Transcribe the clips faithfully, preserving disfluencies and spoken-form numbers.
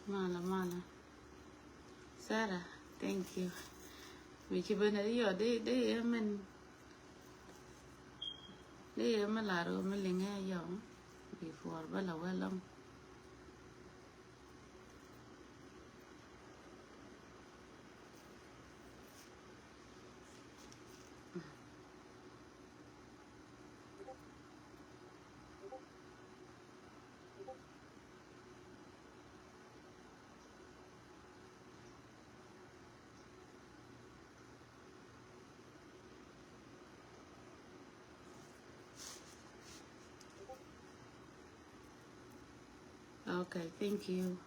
Mala, mala. Sarah, thank you. Mi ci ben ri yɔ de, de yɛ men. De yɛ men la ro mi liŋɛ yɔ. Before ba la wɛ lɔŋ. Okay, thank you.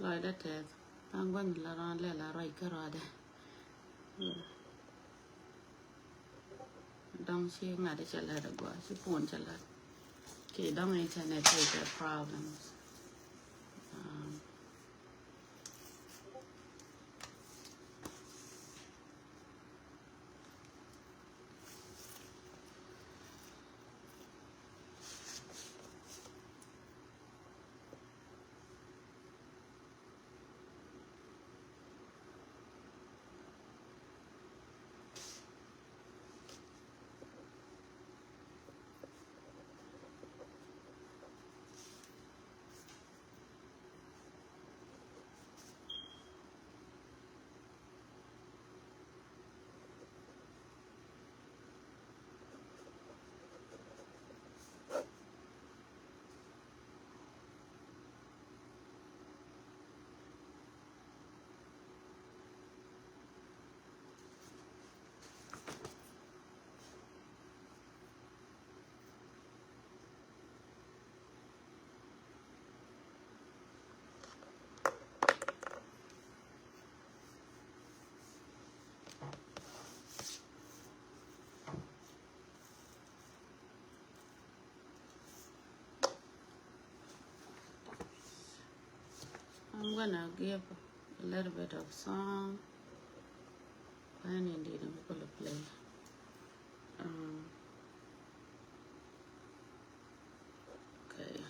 Lɔcdä tɛth. Aŋ gua̱n la rɔ̱n lɛ la ruac kärɔadɛ. Dɔ̱ŋ ci ŋa̱t cɛ lät a gɔaa, ci phone cɛ lät. Kiɛ dɔ̱ŋ internet is a problems. Um, I'm gonna give a little bit of song. Kwan in did I'm gonna play. Um, okay.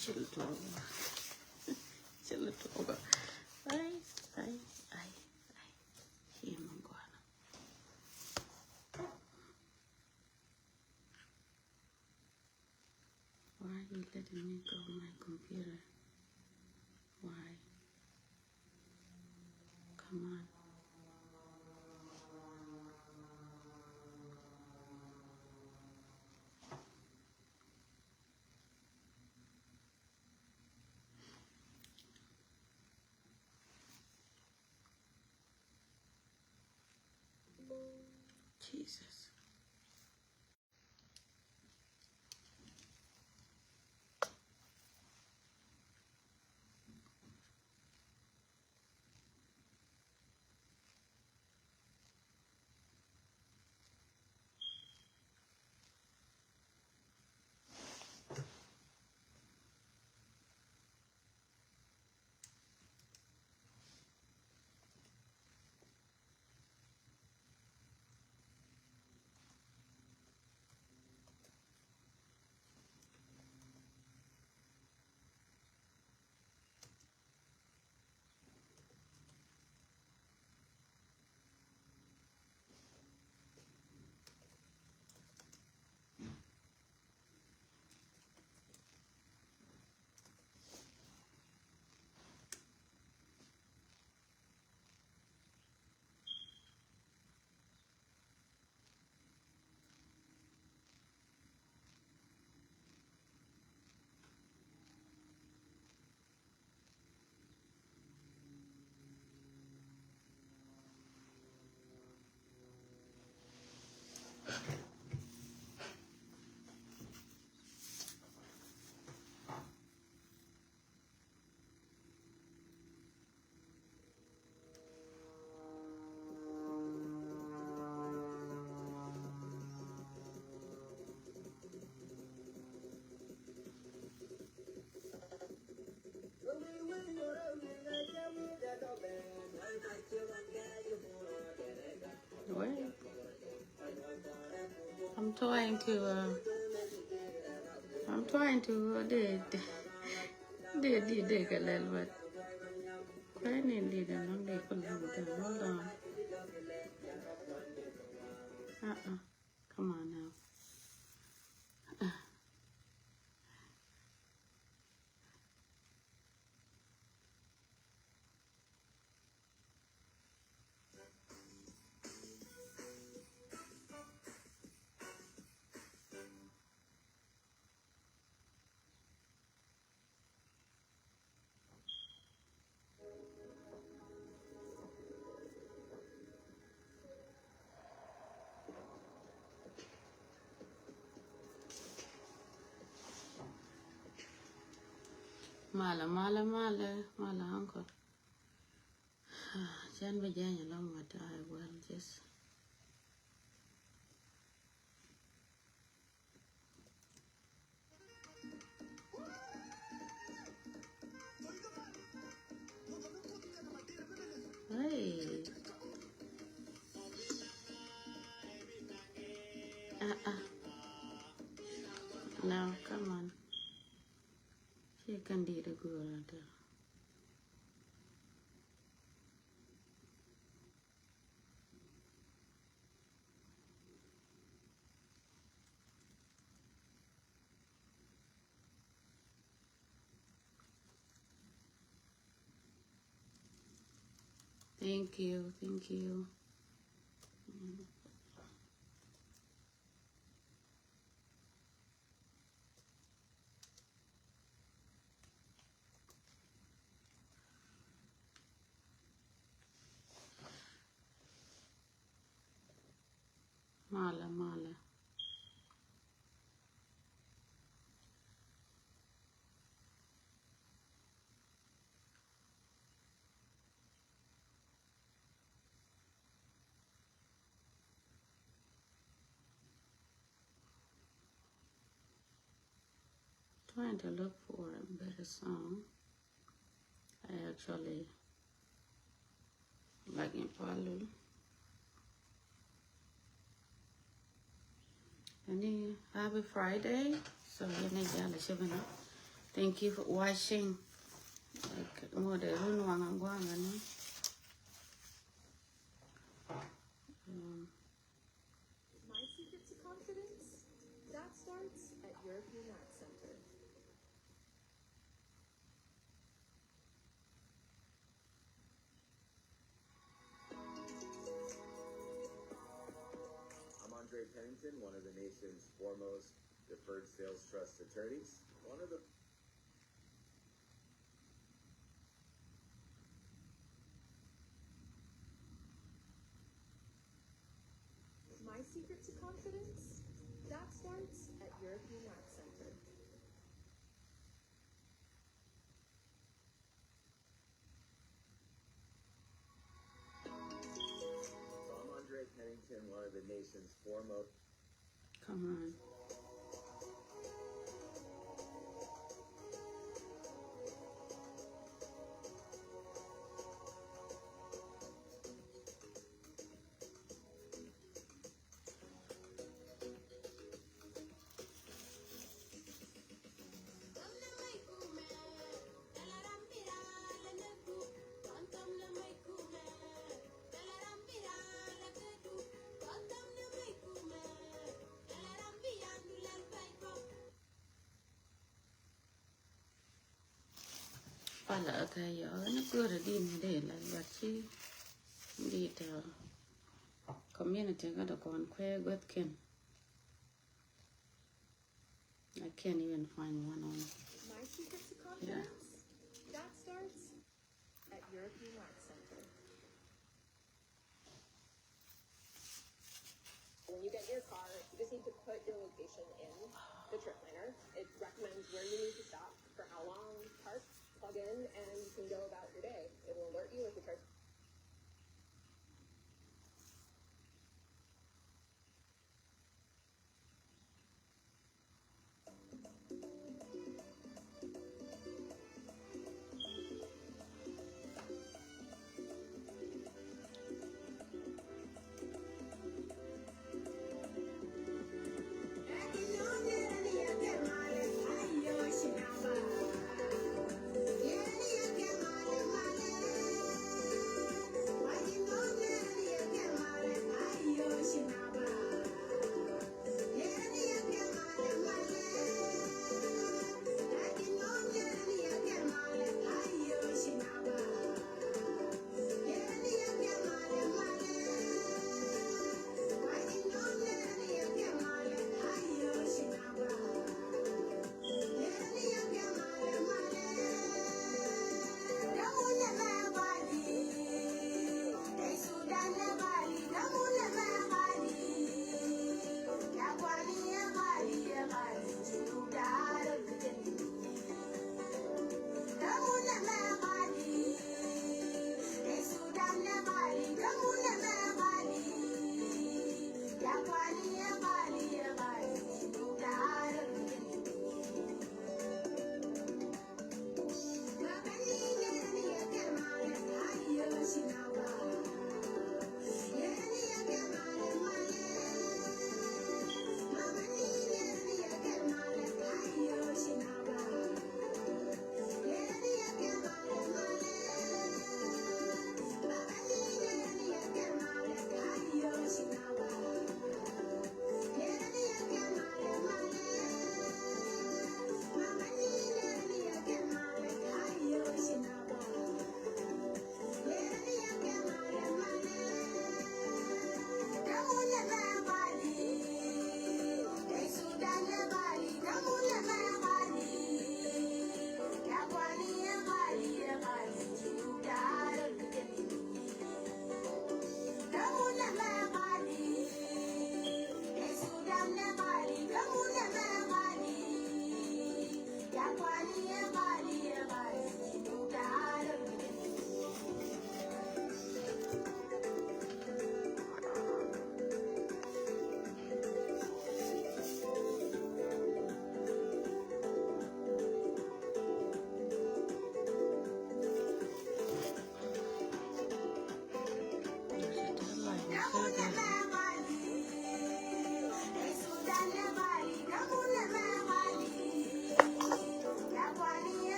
Chilo tuoga. Chilo tuoga. Ay, ay, ay, ay. Hii mangwana. Why are you letting me go my computer? Why? Come on. Jesus. Well, I'm trying to, uh, I'm trying to, uh, de, de, de, de, de, kɛ lɛl, but kɔn in de, de, de, de, hold on. Uh-uh. Come on now. Malɛ, malɛ, malɛ, malɛ, uncle. Cɛn bä jɛn alɔŋ, but I will just. Hey. Uh-uh. No, come on. She can do the good. Thank you, thank you. Malɛ, malɛ. Trying to look for a better song. I actually like in Palu. Any happy Friday. So yɛn a jal a cɛ bä na. Thank you for watching. Like, more the run wang ang guang ani. Um, My secret to confidence? That starts at European Art Center. I'm Andre Pennington, one of the nation's foremost deferred sales trust attorneys. One of the My secret to confidence? That starts at European Art Center. So I'm Andre Pennington, one of the nation's foremost. Come on. Pala, okay, yɔ ni go̱o̱rä di mi dee la, but ci di tɔ community kä dɔ kɔn kuɛ gueth ken. I can't even find one on. My secret to confidence? Yeah. That starts at European Art Center. When you get your car, you just need to put your location in the trip planner. It recommends where you need to stop, for how long, park, plug in, and you can go about your day. It will alert you if the trip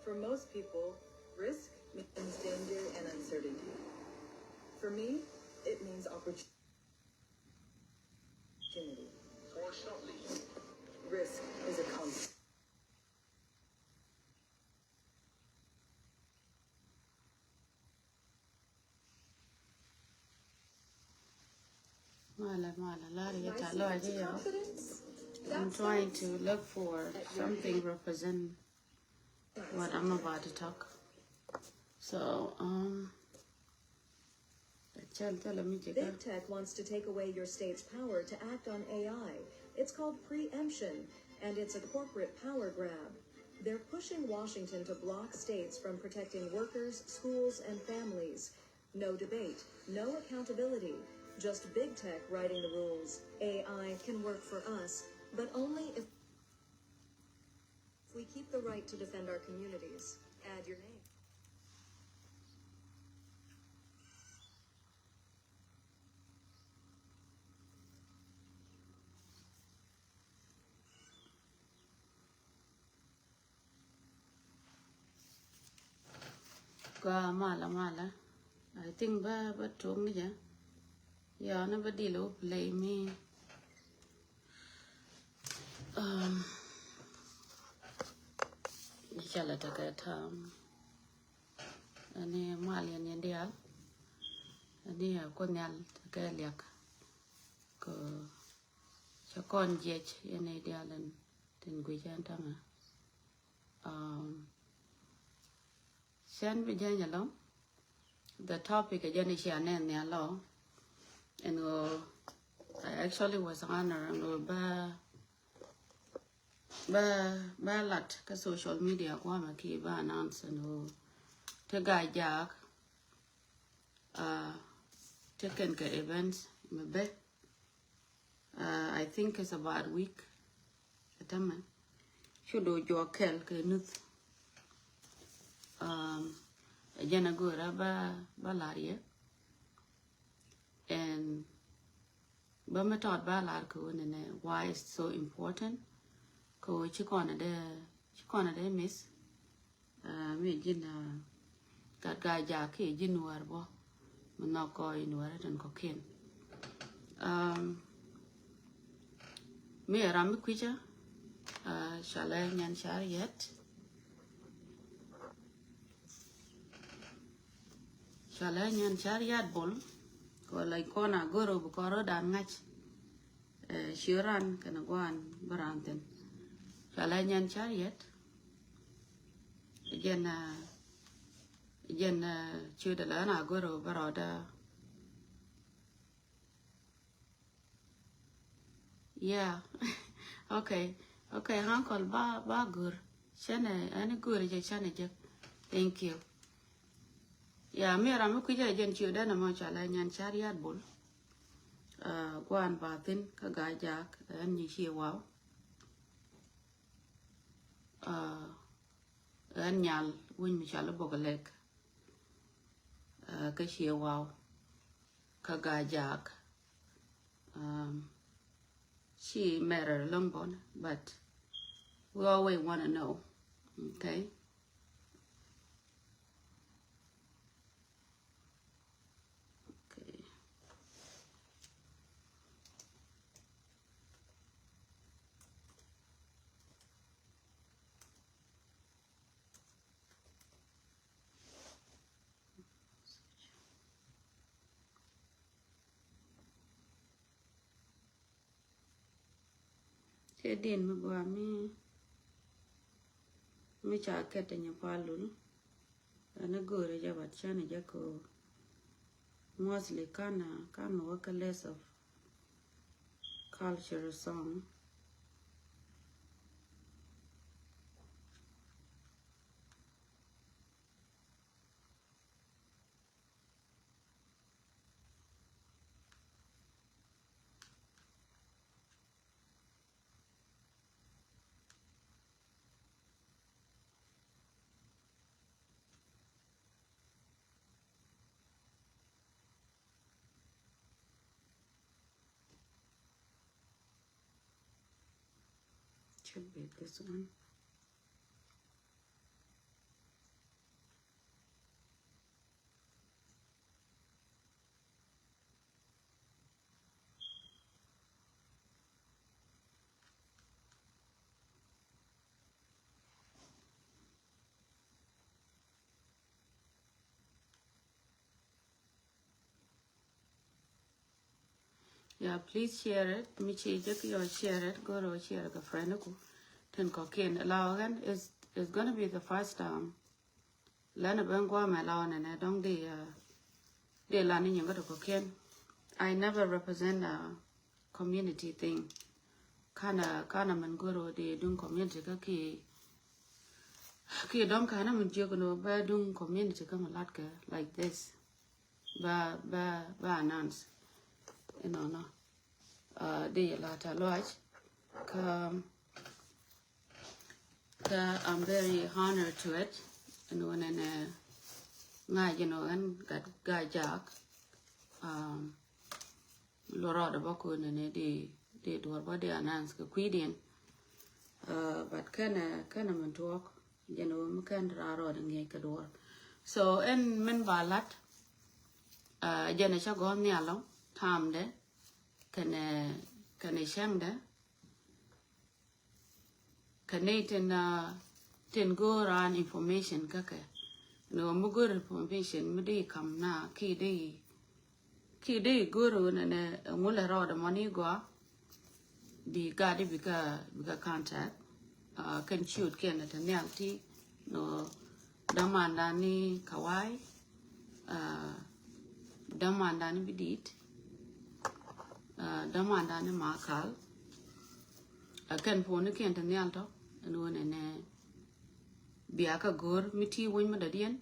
For most people, risk means danger and uncertainty. For me, it means opportunity. Fortunately, risk is a constant. Mala, mala, lari ya ta lɔac ya. I'm trying to look for something represent what I'm about to talk. So, um, tell, tell me, Big tech wants to take away your state's power to act on A I. It's called preemption, and it's a corporate power grab. They're pushing Washington to block states from protecting workers, schools, and families. No debate, no accountability, just big tech writing the rules. A I can work for us, but only if we keep the right to defend our communities. Add your name. Ka mala, mala. I think ba, ba tuŋ ni jɛ. Ya, ni ba dil wä play mi. Um, cala tekɛ tam. Ani mal yɛn yɛn dial. Ani a kuoth nhial tekɛ liak. Kɛ cɛ kɔn jiɛc yɛn i̱ dial in tin guic ɛn ta̱ŋä. Um, cɛn bi jɛny alɔŋ. The topic ɛ jɛn i̱ cia nɛn nhial lɔ. Ɛn ɣöö I actually was honored ɛn ɣöö ba, ba, ba lat kä social media guamɛ ki ba announce ɛn ɣöö ti Gaa-jaak, uh, ti kɛn kɛ events mi bɛ. Uh, I think it's about week. Ɛ tämɛ cu do̱ juɔk kɛl kɛ nuth. Um, ɛ jɛn a go̱o̱rä ba, ba lar yɛ. And ba mi tɔt ba lar kɛ wä nɛnɛ, why it's so important. Kɛ wä ci kɔn a dee, ci kɔn a dee miss. Uh, mi ji̱n, uh, Gat Gaa-jaak kiɛ ji̱ Nuäär bä mi nhɔk kɔ i̱ Nuäär ɛ tin kɔ̱kiɛn. Um, mi ɛ ram mi kui̱cä, uh, cɔalɛ Nyan Car Yɛt. Cɔalɛ Nyan Car Yɛt Bol. Kɔ la kɔn a goro bi kɔn rɔ dan ŋa̱c. Eh, ci ran kɛn a guan bä ran thin. Cɔalɛ Nyan Car Yɛt. Jɛn, uh, jɛn, uh, ciötdä la ɣän a gör ɣöö bä rɔɔdä. Yeah. Okay. Okay, uncle, ba, ba gör. Cɛnɛ, ɛn gör jɛ cɛnɛ jɛ. Thank you. Yeah, mi ram mi kui̱cä jɛn ciötdä nɛ mɔ cɔalɛ Nyan Car Yɛt Bol. Uh, guan ba thin kä Gaa-jaak, ɛn nyi ci waw. Uh, ɛn nyal wi̱ny mi cɔal i̱ Bok Lɛk. Uh, kä ciɛ waw kä Gaa-jaak. Um, ci mɛrɛ lɔŋ bɔn, but we always wanna know. Okay. Okay. Cɛ din mi gua mi, mi ca kɛt nyɛ pal dun. Ɛn a go̱o̱rɛ jɛ, but canɛ jɛ ko mostly kan, kan wä kä list of culture song. Should be this one. Yeah, please share it. Mi ci jek yɔ share it. Goro share kɛ friend ku. Tin kɔkiɛn la ɣän is is gonna be the first time. Lɛn a ben guam ɛ la ɣän nɛ dɔŋ di uh, di la ni nyinga to kɔkiɛn. I never represent a community thing. Kana kana men goro di duŋ community ka ki ki dɔŋ kana men jiok no ba duŋ community ka ma lat kɛ like this. Ba ba ba announce inɔnɔ. Uh, di la ta luac ka ka I'm very honored to it. Ɛn wä nɛnɛ ŋa̱c jɛ nɔ ɛn gat Gaa-jaak. Um, luɔrɔɔdɛ bä kun nɛnɛ di di duɔr bä di announce kɛ kui̱diɛn. Uh, but kɛnɛ kɛnɛ min tuɔɔk jɛn wä mi kɛn raa rɔɔdɛ ŋiɛc kɛ duɔr. So ɛn min ba lat uh, jɛn ɛ cä gɔ̱n nhial lɔ tamdɛ kɛnɛ kɛnɛ cäŋdɛ. Kɛ nɛy tin uh, tin go̱o̱r an information kä kɛ ni wä mi go̱o̱r information mi di kam na ki di ki di go̱o̱r wä nɛnɛ ŋulɛ rɔɔdɛ mɔni gɔa. Bi gat di bika bika contact uh, kɛn ciöt kiɛn ɛ tɛ nhial ti ni wä dämandan ni Kawai. Uh, dämandan ni Bidit. Uh, dämandan ni Makal. Ɛ kɛn puɔ̱ni kiɛn te nhial tɔ ɛn ɣöö nɛnɛ bia kä go̱o̱r mi ti weny mi dɔ̱diɛn.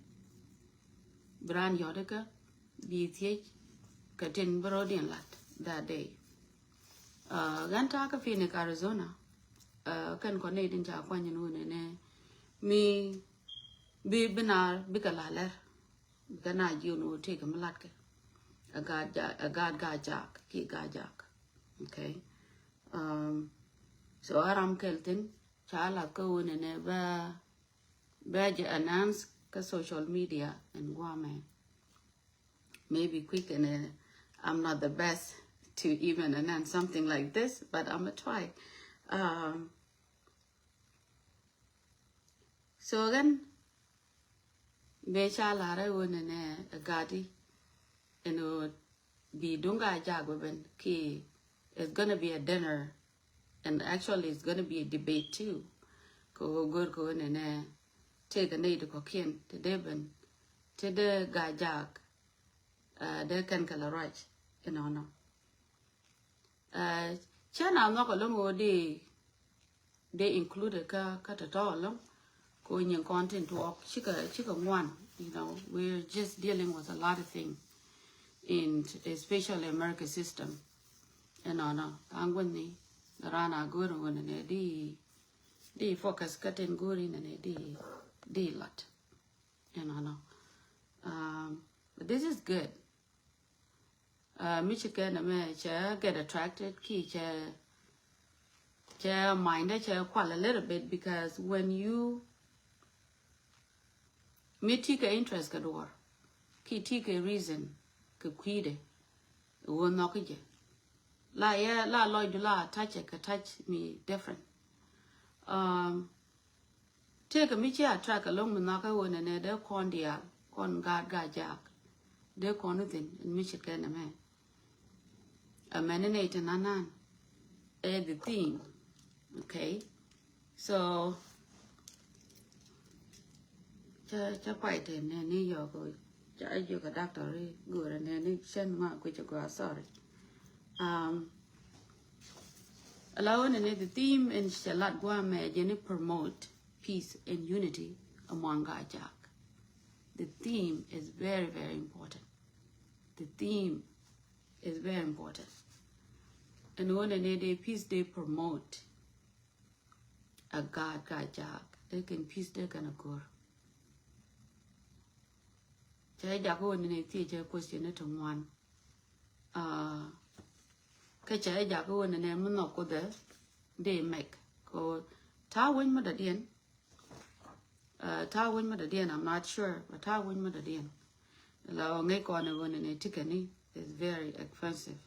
Bi raan yɔ̱t ikä bi thiec kɛ tin bi rɔ̱diɛn lat that day. Uh, ɣän ta̱a̱ kä Phoenix, Arizona. Uh, kɛn kɔn nɛy tin ca kuany ɛn ɣöö nɛnɛ mi bi bi naar bikɛ la lɛr. Bikɛ na jiw ni wä tëëk mi latkɛ. A gaat ja a gaat Gaa-jaak ki Gaa-jaak. Okay. Um, so a ram kɛl thin ca lath kä wä nɛnɛ bɛ bɛ jɛ announce kä social media ɛn guamɛ. Maybe quick and uh, I'm not the best to even announce something like this, but I'm a try. Um, so again, Mëë ca la̱r ɛ ɣöö nɛnɛ ɛ gati ɛn ɣöö bi duŋ Gaa-jaak bɛ ben ki it's gonna be a dinner and actually it's gonna be a debate too. Kɛ ɣöö gör kɛ ɣöö nɛnɛ tëëkɛ nɛy ti kɔ̱kiɛn ti dee ben ti dee Gaa-jaak uh, dee kɛn kɛ la ruac inɔnɔ. Uh, cɛ na nhɔk ɛlɔŋ ɣöö dee dee included kä kä tɔ̱tɔ̱ ɛlɔŋ. Ko nyin kɔn tin tuɔɔk cikɛ cikɛ ŋuan. You know, we're just dealing with a lot of things in especially America system. Ɛnɔnɔ tha̱a̱ŋ guäthni ran a go̱o̱r ŋun nɛ di di focus kä tin go̱o̱ri nɛ di di lat. Ɛnɔnɔ. Um, but this is good. Uh, mi ci kɛn ɛmɛ cɛ get attracted ki cɛ cɛ mind cɛ kual a little bit because when you mi ti kɛ interest kɛ duɔr ki ti kɛ reason kɛ kui̱dɛ wä nhɔk jɛ la yɛ la lɔc du la touch kɛ touch mi different. Um, Tëëkɛ mi ci attract ɛlɔŋ mi nhɔakä ɣöö nɛnɛ dee kɔn diaal kɔn gaat Gaa-jaak dee kɔn ni thin in mi ce̱tkɛ nɛmɛ. Ɛmɛni nɛy ti nanan ɛ the theme. Okay. So cä cä pay te nɛni yɔk ca jiök a doctor i̱ go̱o̱rɛ nɛni cän ŋɔak kui̱c a gɔaa, sorry. Um, Allow nene the theme in shalat guamɛ jeni promote peace and unity among Gaa-jaak. The theme is very, very important. The theme is very important. And when nene de peace de promote a gaat Gaa-jaak, e kɛn peace de kɛn a go̱r. Cɛ jak wen nene thiecɛ question ni ti ŋuan. Uh, kä cɛ jak wen nene mi nhɔk kuthɛ de mek ko ta weny mi dɔdiɛn. Uh, ta weny mi dɔdiɛn, I'm not sure, but ta weny mi dɔdiɛn. La ŋäc kɔn wen nene tikɛni is very expensive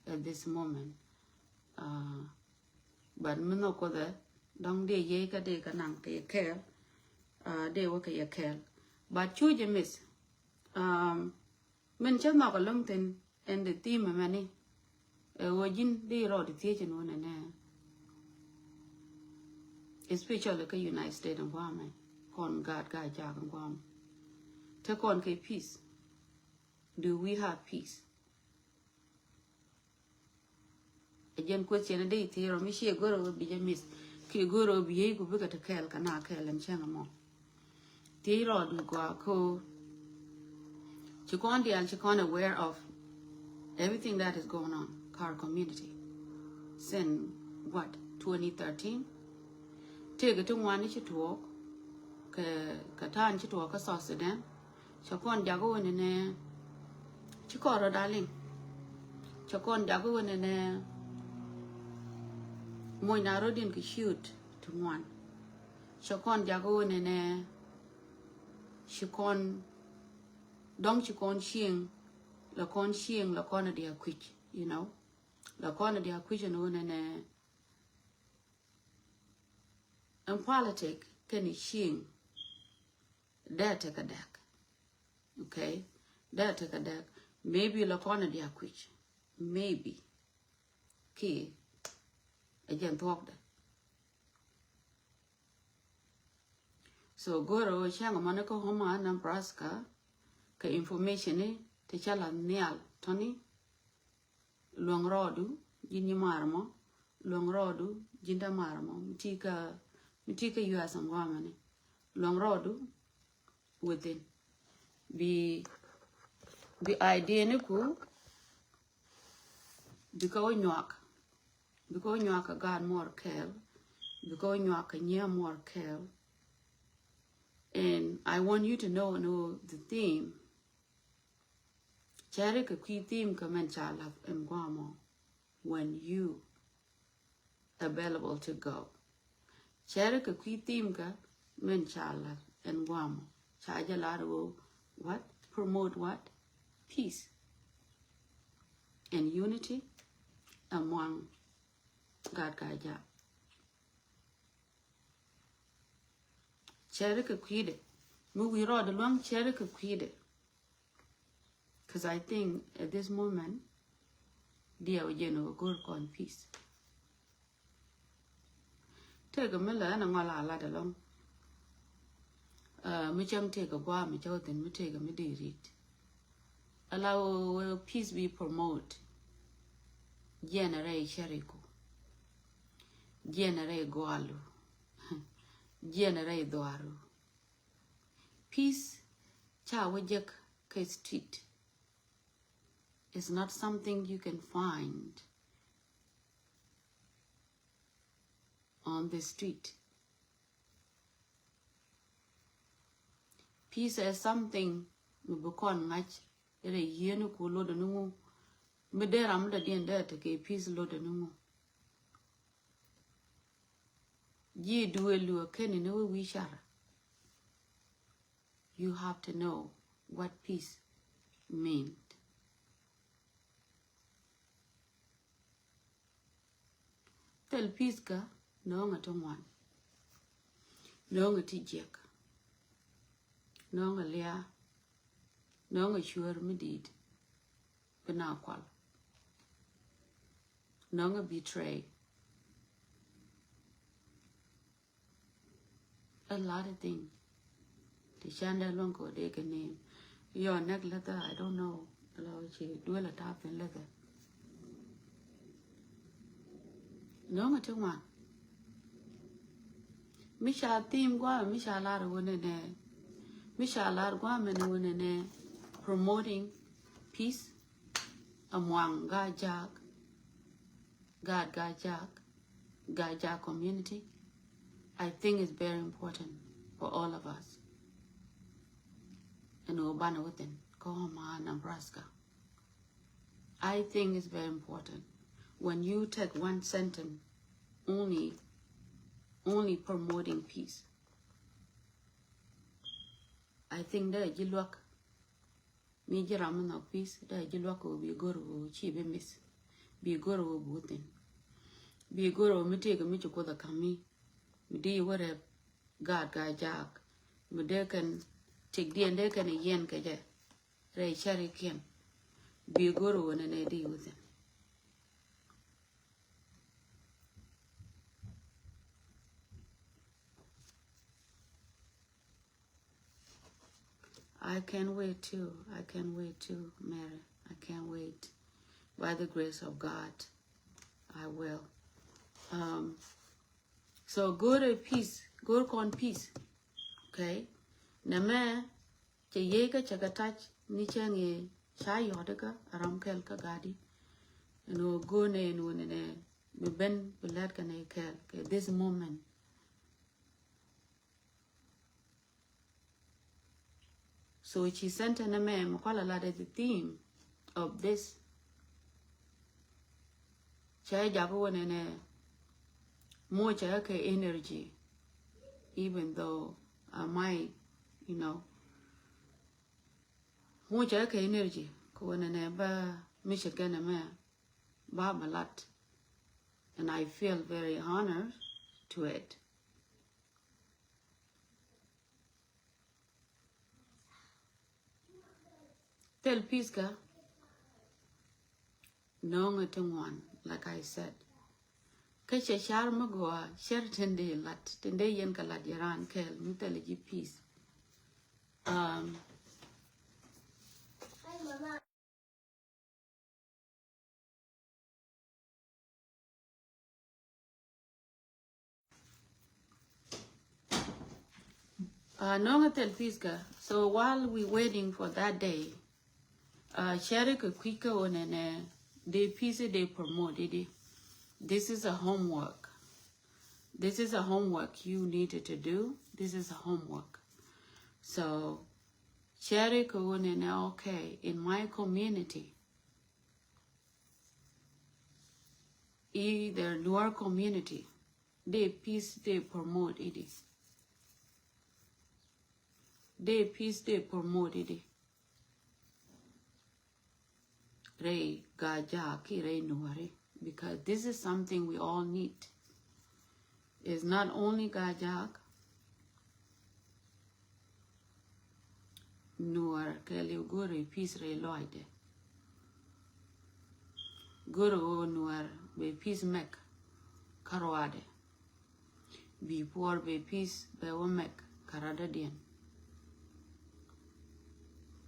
at this moment. Uh, But mi nhɔk kuothɛ dɔ̱ŋ dee yey kä dee kä naŋ kɛ yɛ kɛɛl. Uh, dee wä kɛ yɛ kɛɛl. But cu jɛ miss. Um, min cä nhɔk a lɔŋ thin in the theme mɛni. Ɛ ɣöö ji̱n di rɔɔd thiec ɛn ɣöö nɛnɛ, especially kä United States ɛn guamɛ, kɔn gaat gaat jaak ɛn guamɛ. Te kɔn kɛ peace. Do we have peace? Ɛ jɛn question dee thiec rɔ mi ciɛ go̱r ɣöö bi jɛ miss kiɛ go̱r ɣöö bi yey ku bikɛ te kɛɛl kɛ na kɛɛl ɛn cäŋ ɛmɔ. Thiec rɔ du gɔaa ko ci kɔn diaal ci kɔn aware of everything that is going on kä our community since what, twenty thirteen. Tëëkɛ ti ŋuan ni ci tuɔɔk kɛ kɛ ta̱a̱n ci tuɔɔk kä South Sudan. Cɛ kɔn jak ɣöö nɛnɛ ci kɔn rɔ darling. Cɛ kɔn jak ɣöö nɛnɛ moc na rɔ din kɛ ciöt ti ŋuan. Cɛ kɔn jak ɣöö nɛnɛ ci kɔn dɔ̱ŋ ci kɔn cieŋ la kɔn cieŋ la kɔn a diaal kui̱c, you know. La kɔn a diaal kui̱c ɛn ɣöö nɛnɛ ɛn politic kɛn cieŋ. Dee tekɛ dɛk. Okay. Dee tekɛ dɛk. Maybe la kɔn a diaal kui̱c. Maybe. Kiɛ ɛ jɛn thuɔ̱kdɛ. So go̱rɛ ɣöö cäŋ mɔni kä Omaha, Nebraska, kɛ information ni ti ca la nhial tɔni. Luäŋ rɔɔdu ji̱n nyi mar mɔ. Luäŋ rɔɔdu ji̱n dämar mɔ mi ti kä, mi ti kä U S ɛn guamɛ ni. Luäŋ rɔɔdu within. Bi, bi idea ni ku bi kä wä nyuak. Bi kä wä nyuak kɛ gaat muɔr kɛɛl. Bi kä wä nyuak kɛ nyiɛ muɔr kɛɛl. And I want you to know, know the theme. Cɛri kɛ kui̱ theme kä mɛn ca lath ɛn guamɔ. When you available to go. Cɛri kɛ kui̱ theme kä mɛn ca lath ɛn guamɔ. Ca jɛ lar ɣöö what? Promote what? Peace and unity among gaat gaat jaak. Cɛri kɛ kui̱dɛ. Mi wi̱i̱ rɔɔdɛ luaŋ cɛri kɛ kui̱dɛ. Cause I think at this moment diɛ wä jɛn wä go̱r kɔn peace. Tëëkɛ mi lɛ ɛn a ŋɔl a lat ɛlɔŋ. Mi cäŋ tëëkɛ gua̱a̱ mi cä wä thi̱n mi tëëkɛ mi dee rit. Ala wä peace bi promote. Jiɛn a rɛy cɛriku. Jiɛn a rɛy gualu. Jiɛn a rɛy dhuaru. Peace ca wä jek kɛ street. It's not something you can find on the street. Peace is something mi bi kɔn ŋa̱c rɛy yieni ku lotdɛ ni ŋu. Mi dee ram mi dɔ̱diɛn dee tekɛ peace lotdɛ ni ŋu. Ji̱ duëël luɔ̱k kɛn ni wä wi̱i̱ car. You have to know what peace meant. Thil peace kä nööŋɛ ti ŋuan. Nööŋɛ ti jiɛk. Nööŋɛ liaa. Nööŋɛ cuäär mi di̱i̱t. Bi na kual. Nööŋɛ betray. A lot of thing. Ti can dee luɔ̱ŋ kɛ wä dee kɛ name. Yɔ nɛk läthä, I don't know. Lɔ ci duel a tap in läthä. Nööŋɛ ti ŋuan. Mi ca theme guamɛ, mi ca lar wä nɛnɛ. Mi ca lar guamɛ ni wä nɛnɛ. Promoting peace among gaat jaak. Gaat, gaat jaak, gaat jaak community, I think it's very important for all of us. Ɛn ɣöö banɛ wä thi̱n kä Omaha, Nebraska. I think it's very important when you take one sentence only, only promoting peace. I think dee ji̱ luäk. Mi ji̱ ram mi nhɔk peace, dee ji̱ luäk kɛ ɣöö bi go̱r ɣöö ci bi miss. Bi go̱r ɣöö bi wä thi̱n. Bi go̱r ɣöö mi tëëkɛ mi ci Kuoth a ka̱m mi. Mi di wä rɛp gaat, gaat jaak. Mi dee kɛn tëkdiɛn dee kɛn yiɛn kɛ jɛ. Rɛy carikiɛn. Bi go̱r ɣöö nɛnɛ di wä thi̱n. I can't wait too. I can't wait too, Mary. I can't wait. By the grace of God, I will. Um, so good a peace, good con peace. Okay. Nɛ mɛ cɛ yey kä cɛ kɛ tac ni cɛ ŋi̱i̱ ca yɔt kä a ram kɛl kä gadi. Ɛn ɣöö go̱o̱nɛ ɛn ɣöö nɛnɛ bi ben bi lɛt kɛ nɛ kɛl kɛ this moment. So ci center nɛ mɛ mɛ kɔl a lat the theme of this. Cɛ jak wä nɛnɛ mo cɛ kɛ energy, even though I might, you know, mo cɛ kɛ energy kɛ wä nɛnɛ ba mi cɛ kɛ nɛ mɛ ba ba lat. And I feel very honored to it. Thil peace kä nööŋɛ ti ŋuan, like I said. Kä cɛ car mi gɔaa cär tin dee lat, tin dee yɛn kɛ lat yɛ raan kɛɛl mi thil ji̱ peace. Um, Uh, nööŋɛ thil peace kä. So while we waiting for that day, uh, cɛri kɛ kui̱ kä ɣöö nɛnɛ dee peace dee promote i̱di. This is a homework. This is a homework you needed to do. This is a homework. So cɛri kɛ ɣöö nɛnɛ, okay, in my community, either Nuer community, dee peace dee promote i̱di. Dee peace dee promote i̱di. Rɛy Gaa-jaak kiɛ rɛy Nuäri, because this is something we all need. It's not only Gaa-jaak. Nuäär kɛɛliw go̱o̱ri peace rɛy lɔaacdɛ. Go̱o̱ri ɣöö Nuäär bɛ peace mɛk kä ruaadɛ. Bi puɔr bɛ peace bɛ wä mɛk kä radädiɛn.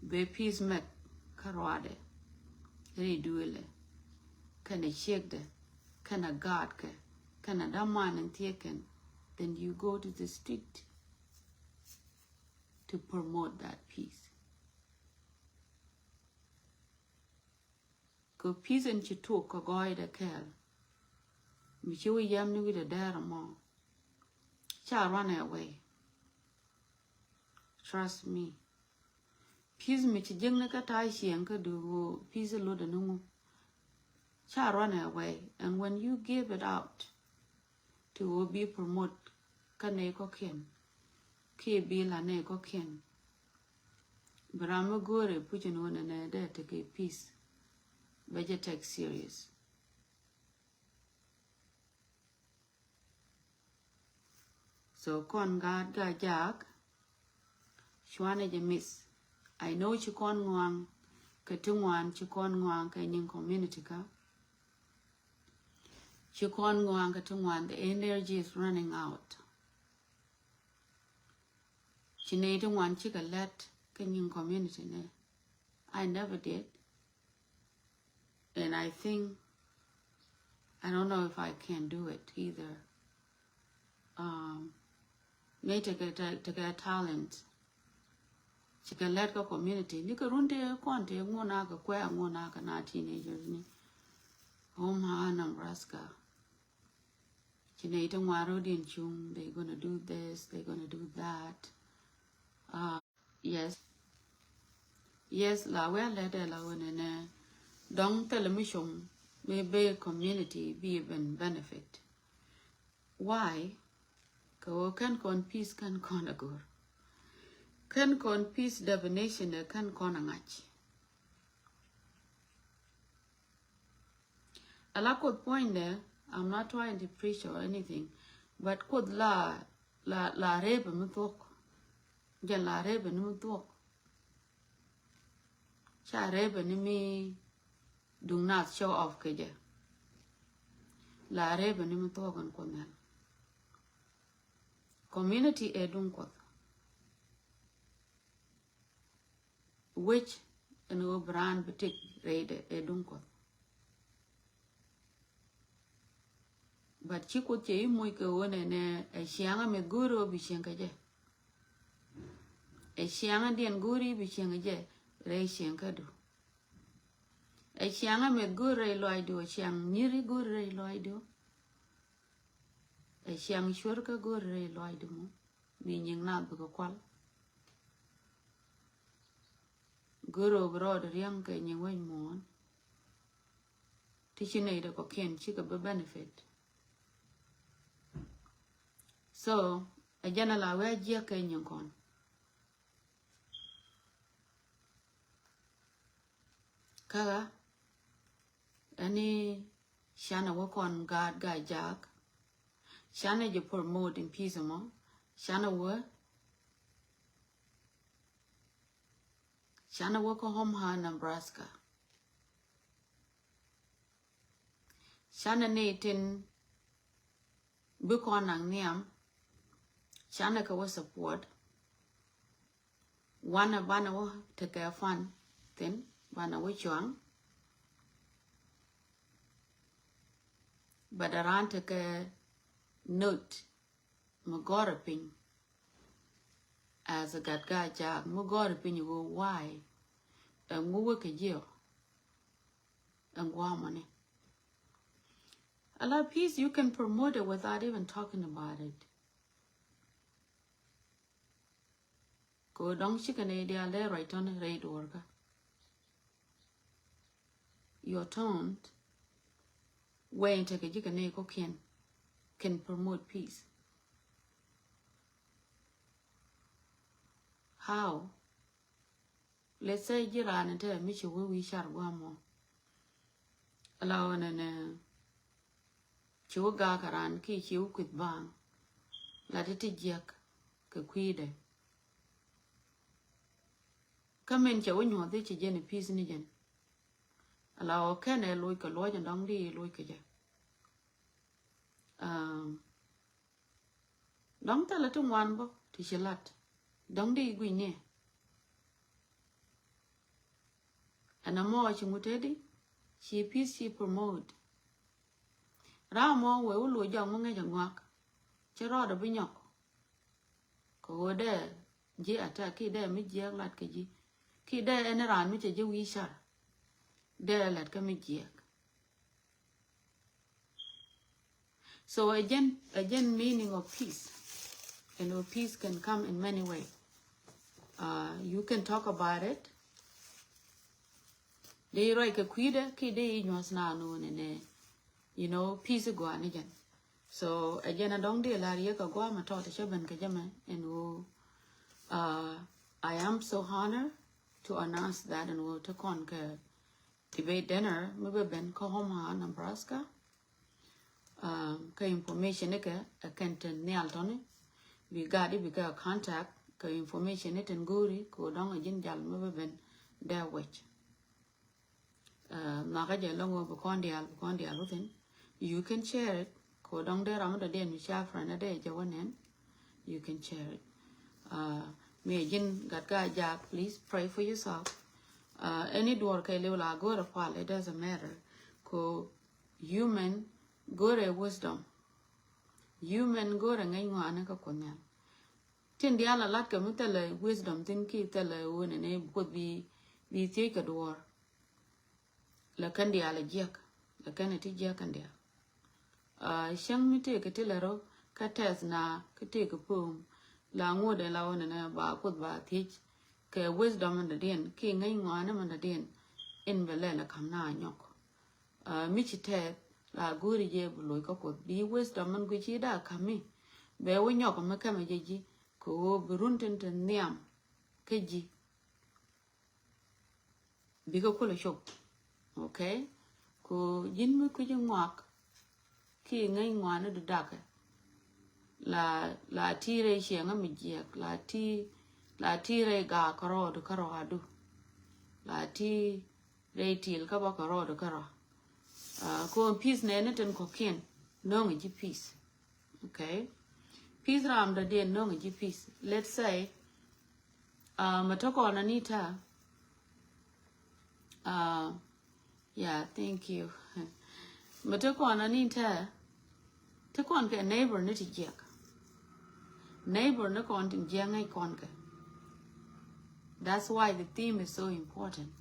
Bɛ peace mɛk kä ruaadɛ. Rɛy duëëlɛ kɛnɛ ciekdɛ kɛnɛ gaatkɛ kɛnɛ däman in thiekɛn. Then you go to the street to promote that peace. Kɛ peace in ci tuk kɛ gɔɔydɛ kɛɛl. Mi ci wä yɛm ni wi̱dɛ dɛɛr ɛmɔ. Ca run away. Trust me. Peace mi ci jiäkni kä ta̱a̱ ciɛŋ kä duŋ ɣöö peace lotdɛ ni ŋu. Ca run away. And when you give it out, ti ɣöö bi promote kä nɛy kɔ̱kiɛn kiɛ bi la nɛy kɔ̱kiɛn. Bi ram mi go̱o̱rɛ puc in ɣöö nɛnɛ dee tekɛ peace. Bɛ jɛ take serious. So kɔn gaat Gaa-jaak cuanɛ jɛ miss. I know ci kɔn ŋuaŋ kɛ ti ŋuan, ci kɔn ŋuaŋ kɛ nyin community kä. Ci kɔn ŋuaŋ kɛ ti ŋuan, the energy is running out. Ci nɛy ti ŋuan cikɛ lɛt kɛ nyin community ni. I never did. And I think, I don't know if I can do it either. Um, nɛy tekɛ, tekɛ talent. Cikɛ lɛt kä community ni kɛ run tëë kɔn tëë ŋun a kɛ kuɛ a ŋun a kɛ na teenagers ni Omaha, Nebraska. Ci nɛy ti ŋuan rɔ̱diɛn cuŋ, they gonna do this, they gonna do that. Uh, yes. Yes, la wee a lɛt ɛ la wee nɛnɛ dɔŋ thilɛ mi cuŋ mi bee community bi ben benefit. Why? Kɛ ɣöö kɛn kɔn peace kɛn kɔn a go̱r. Kɛn kɔn peace definition ɛ kɛn kɔn a ŋa̱c. Ala Kuoth puɔ̱nydɛ, I'm not trying to preach or anything, but Kuoth la, la, la rep mi thuɔ̱k. Jɛn la rep ni mi thuɔ̱k. Ca rep ni mi duŋ nath show off kɛ jɛ. La rep ni mi thuɔ̱k ɛn Kuoth Nhial. Community ɛ duŋ Kuɔth. wec ɛn ɣöö bi raan bi tëk rɛydɛ ɛ duŋ Kuɔth. But ci Kuoth cɛ i̱ moc kɛ ɣöö nɛnɛ ɛ ciaŋ ameth go̱o̱ri ɣöö bi cieŋ kä jɛ. Ɛ ciaŋ adiɛn go̱o̱ri bi cieŋ kä jɛ rɛy cieŋ kädu. Ɛ ciaŋ ameth go̱o̱ri rɛy lɔaacdu, ɛ ciaŋ nyiri go̱o̱ri rɛy lɔaacdu. Ɛ ciaŋ cuer kä go̱o̱ri rɛy lɔaacdu mɔ. Bi nyiŋ naath bikɛ kual. Go̱o̱ri ɣöö bi rɔɔdɛ riäŋ kɛ nyiŋ wec muɔ̱ɔ̱n. Ti ci nɛy dɛ kɔ̱kiɛn cikɛ bi benefit. So ɛ jɛn a la wee a jiäk kɛ nyiŋ kɔn. Kä ɣä ɛni canɛ wä kɔn gaat Gaa-jaak. Canɛ jɛ promote in peace mɔ. Canɛ wä, canɛ wä kä Omaha, Nebraska. Canɛ ni tin bi kɔn naŋ nhiam. Canɛ kɛ wä support. Wanɛ banɛ wä tekɛ fan thin, banɛ wä cuaŋ. But a raan tekɛ note mi gɔrɛ piny. As a gat Gaa-jaak mi gɔrɛ piny ɣöö why. Ɛŋu wä kɛ jiɔ. Ɛŋu amɔni. A la peace, you can promote it without even talking about it. Kɛ ɣöö dɔ̱ŋ cikɛ nɛy diaal dee ruac tɔ̱ni rɛy duɔ̱ɔ̱rkä. Your tone wee in tekɛ ji̱ kɛ nɛy kɔ̱kiɛn can promote peace. How? Let's say ji̱ raan in te mi ci wee wi̱i̱ car gua̱a̱mɔ. Ala ɣän ɛn ci wä gaak a raan kiɛ ci wä kueth baaŋ. La ti ti jiäk kɛ kui̱dɛ. Kä min cɛ wä nyuɔth i̱ ci jɛn i̱ peace ni jɛn. Ala ɣän kɛn ɛ loc kɛ luɔc in dɔ̱ŋ di loc kɛ jɛ. Dɔ̱ŋ thilɛ ti ŋuan bä ti ci lat. Dɔ̱ŋ di gui̱ny ni. Ɛn amɔ ci ŋut tedi ci peace ci promote. Ram mɔ wee wä luɔc jɔk mi ŋäc a ŋuak. Ci rɔɔdɛ bi nyɔk. Kɛ ɣöö dee ji̱ attack ki dee mi jiɛk lat kɛ ji̱. Ki dee ɛn raan mi cɛ ji̱ wi̱i̱ car. Dee lat kä mi jiɛk. So again, again, meaning of peace. And peace can come in many ways. Uh, you can talk about it. Di ruac kɛ kui̱dɛ ki di nyuɔ̱th na nu ni ne. You know, peace gua ni jɛn. So again, I don't di lar yek a gua ma tɔt cɛ ben kɛ jɛ mɛ. And wo, uh, I am so honored to announce that and wo te kɔn kɛ debate dinner mi bɛ ben kä Omaha, Nebraska. Um, kä information ni kɛ ɛ kɛn tin nhial tɔni. Bi gat i̱ bi kɛ contact kä information ni tin go̱o̱ri kɛ dɔ̱ŋ a ji̱n jal mi bɛ ben dee wec. Uh, nhɔakä jɛ lɔŋ wä bi kɔn diaal, bi kɔn diaal wä thin. You can share it. Kɛ dɔ̱ŋ dee ram mi dɔ̱diɛn mi ca friend dee jɛ wä nɛn. You can share it. Uh, mi ji̱n gat Gaa-jaak, please pray for yourself. Uh, any duɔr kɛ liw la go̱o̱rɛ pal, it doesn't matter. Ko human go̱o̱rɛ wisdom. Human go̱o̱rɛ ŋäc ŋɔaani kä Kuoth Nhial. Tin diaal a lat kɛ mi thilɛ wisdom thin ki thilɛ wen ni Kuoth bi, bi thiec kɛ duɔr. La kɛn diaal a jiɛk, la kɛn a ti jiɛk kɛn diaal. Uh, cäŋ mi tëëk kɛ ti lɛ rɔ kä tɛth na kä tëëk kɛ pööm la ŋot ɛn la ɣän ɛn ba Kuoth ba thiec kɛ wisdom ɛn dɔ̱diɛn ki ŋäc ŋɔaani ɛn dɔ̱diɛn in bɛ lɛl ɛ ka̱m na nyɔk. Uh, mi ci tɛth la go̱o̱ri jɛ bi loc kä Kuoth bi wisdom ɛn guici da ka̱mi bɛ wä nyɔk mi kɛmɛ jɛ ji̱ kɛ ɣöö bi run tin tin nhiam kä ji̱. Bikɛ kulɛ cop. Okay. Ko ji̱n mi kui̱ci ŋuak ki ŋäc ŋuani di dakɛ. La, la ti rɛy cieŋä mi jiɛk, la ti, la ti rɛy gaak kärɔɔdu kärɔɔdu. La ti rɛy til kä bä kärɔɔdu kärɔɔ. Uh, ko peace nɛni tin kɔ̱kiɛn no̱ŋ ji̱ peace. Okay. Peace ram dɔ̱diɛn no̱ŋ ji̱ peace. Let's say, uh, mɛ tɔkɔn ani ta Uh, yeah, thank you. Mɛ ti kɔn ani tɛ ti kɔn kɛ neighbor ni ti jiɛk. Neighbor ni kɔn ti jiɛk ŋäc kɔn kɛ. That's why the theme is so important.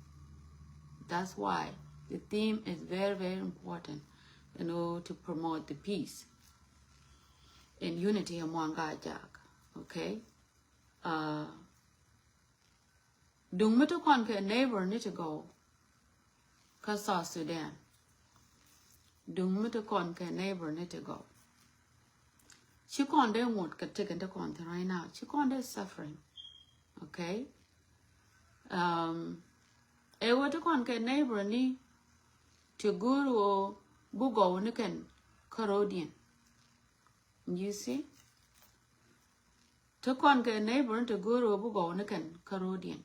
That's why the theme is very, very important, you know, to promote the peace and unity among Gaajaak. Okay? Uh, duŋ mi ti kɔn kɛ neighbor ni ti gɔw kä South Sudan. Duŋ mi ti kɔn kɛ neighbor ni ti gɔw. Ci kɔn dee ŋot kɛ tikin ti kɔn thin right now. Ci kɔn dee suffering. Okay? Um, ɛ wä ti kɔn kɛ neighbor ni ti go̱o̱r wä bi gɔw ni kɛn kä ro̱diɛn. You see? Ti kɔn kɛ neighbor ni ti go̱o̱r wä bi gɔw ni kɛn kä ro̱diɛn.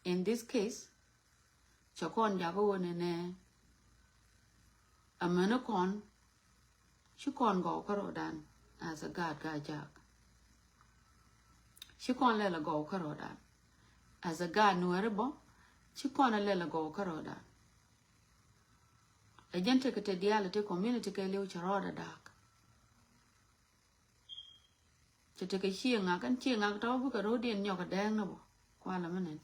In this case, cɛ kɔn jakä wä ni nɛ amäni kɔn ci kɔn gɔw kä ro̱dan as a Gaat Gaajaak. Ci kɔn lɛl a gɔw kä ro̱dan as a Gaat Nuɛri bä. Ci kɔn a lɛl a gɔw kä ro̱dan. Ɛ jɛn tekɛ te diaal ti community kɛ liw cɛ rɔɔdɛ da̱a̱k. Cɛ tekɛ cieŋ ŋak kɛn cieŋ ŋak tɔ̱ bikɛ ro̱diɛn nyɔk a dɛɛŋ ni bä kualɛ mi nɛn.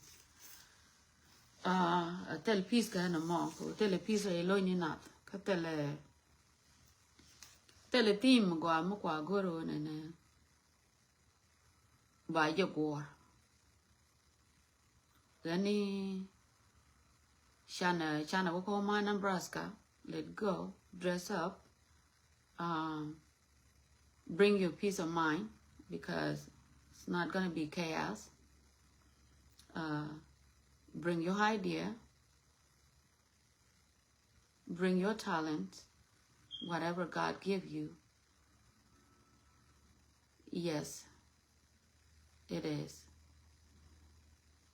Thil peace kɛ ni mɔ kɛ thil peace rɛ lo̱ny ni nath kä thil thil thim gɔaa mi kua go̱r wä nɛnɛ. Ba jɛ guɔ̱ɔ̱r. Gani canɛ canɛ wä kɔ ma Nebraska. Let go. Dress up. Um, bring your peace of mind because it's not gonna be chaos. Uh, bring your idea. Bring your talent, whatever God give you. Yes, it is.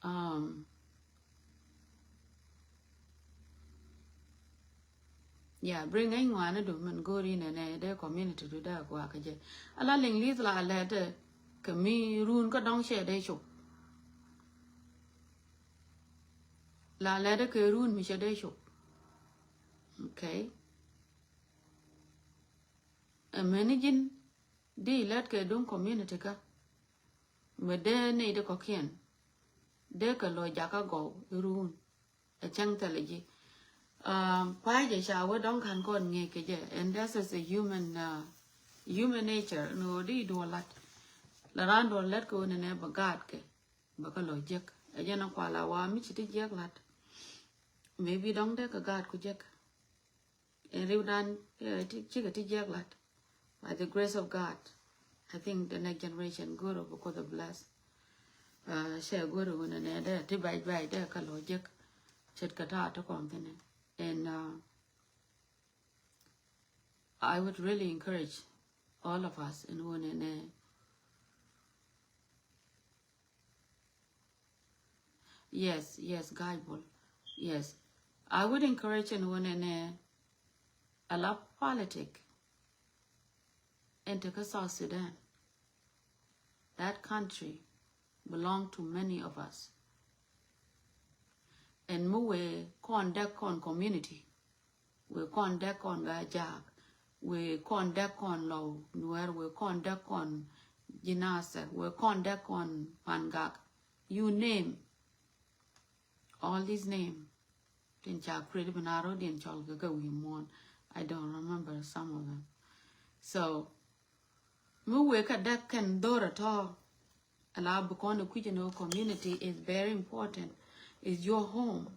Um, yeah, bring ŋäc ŋuani du min go̱o̱ri nɛnɛ dee community du dee a guakä jɛ. Ala liŋ li̱th la lɛ dee kɛ mi run kä dɔŋ cɛ dee cop. La lɛ dee kɛ run mi cɛ dee cop. Okay. Ɛ meni ji̱n di lät kɛ duŋ community kä mɛ dee ney di kɔkiɛn dee kɛ lo̱c jakä gɔw irun. Ɛ cäŋ thilɛ ji̱. Um, pay jɛ ca wä dɔŋ kan kɔn ŋi̱i̱c kɛ jɛ and this is a human, uh, human nature ni ɣöö di duɔ lat. La raan duɔ lät kɛ wä ni nɛ bɛ gaat kɛ bɛ kä lo̱c jek. Ɛ jɛ ni kual a wa mi ci ti jiɛk lat. Maybe dɔŋ dee kɛ gaat ku jek. In riwdan, yeah, ti cikɛ ti jiɛk lat. By the grace of God, I think the next generation good of course the bless. Uh, share good of one another. Ti bai bai de ka logic. Chet ka ta to kɔn thin. And uh, I would really encourage all of us in one another. Yes, yes, Gaibol. Yes. I would encourage anyone in a, a love politic and take a South Sudan. That country belong to many of us. And mi wee kɔn dek kɔn community. Wee kɔn dek kɔn Gaajaak. Wee kɔn dek kɔn Lɔw Nuɛr. Wee kɔn dek kɔn Jinasɛ. Wee kɔn dek kɔn Pangak. You name all these name. Tin ca create bi na rɔ din cɔl kɛ kɛ wi̱i̱ muɔ̱ɔ̱n. I don't remember some of them. So mi wee kä dek kɛn dhor at all. Ala bi kɔn kui̱c in your community is very important. Is your home,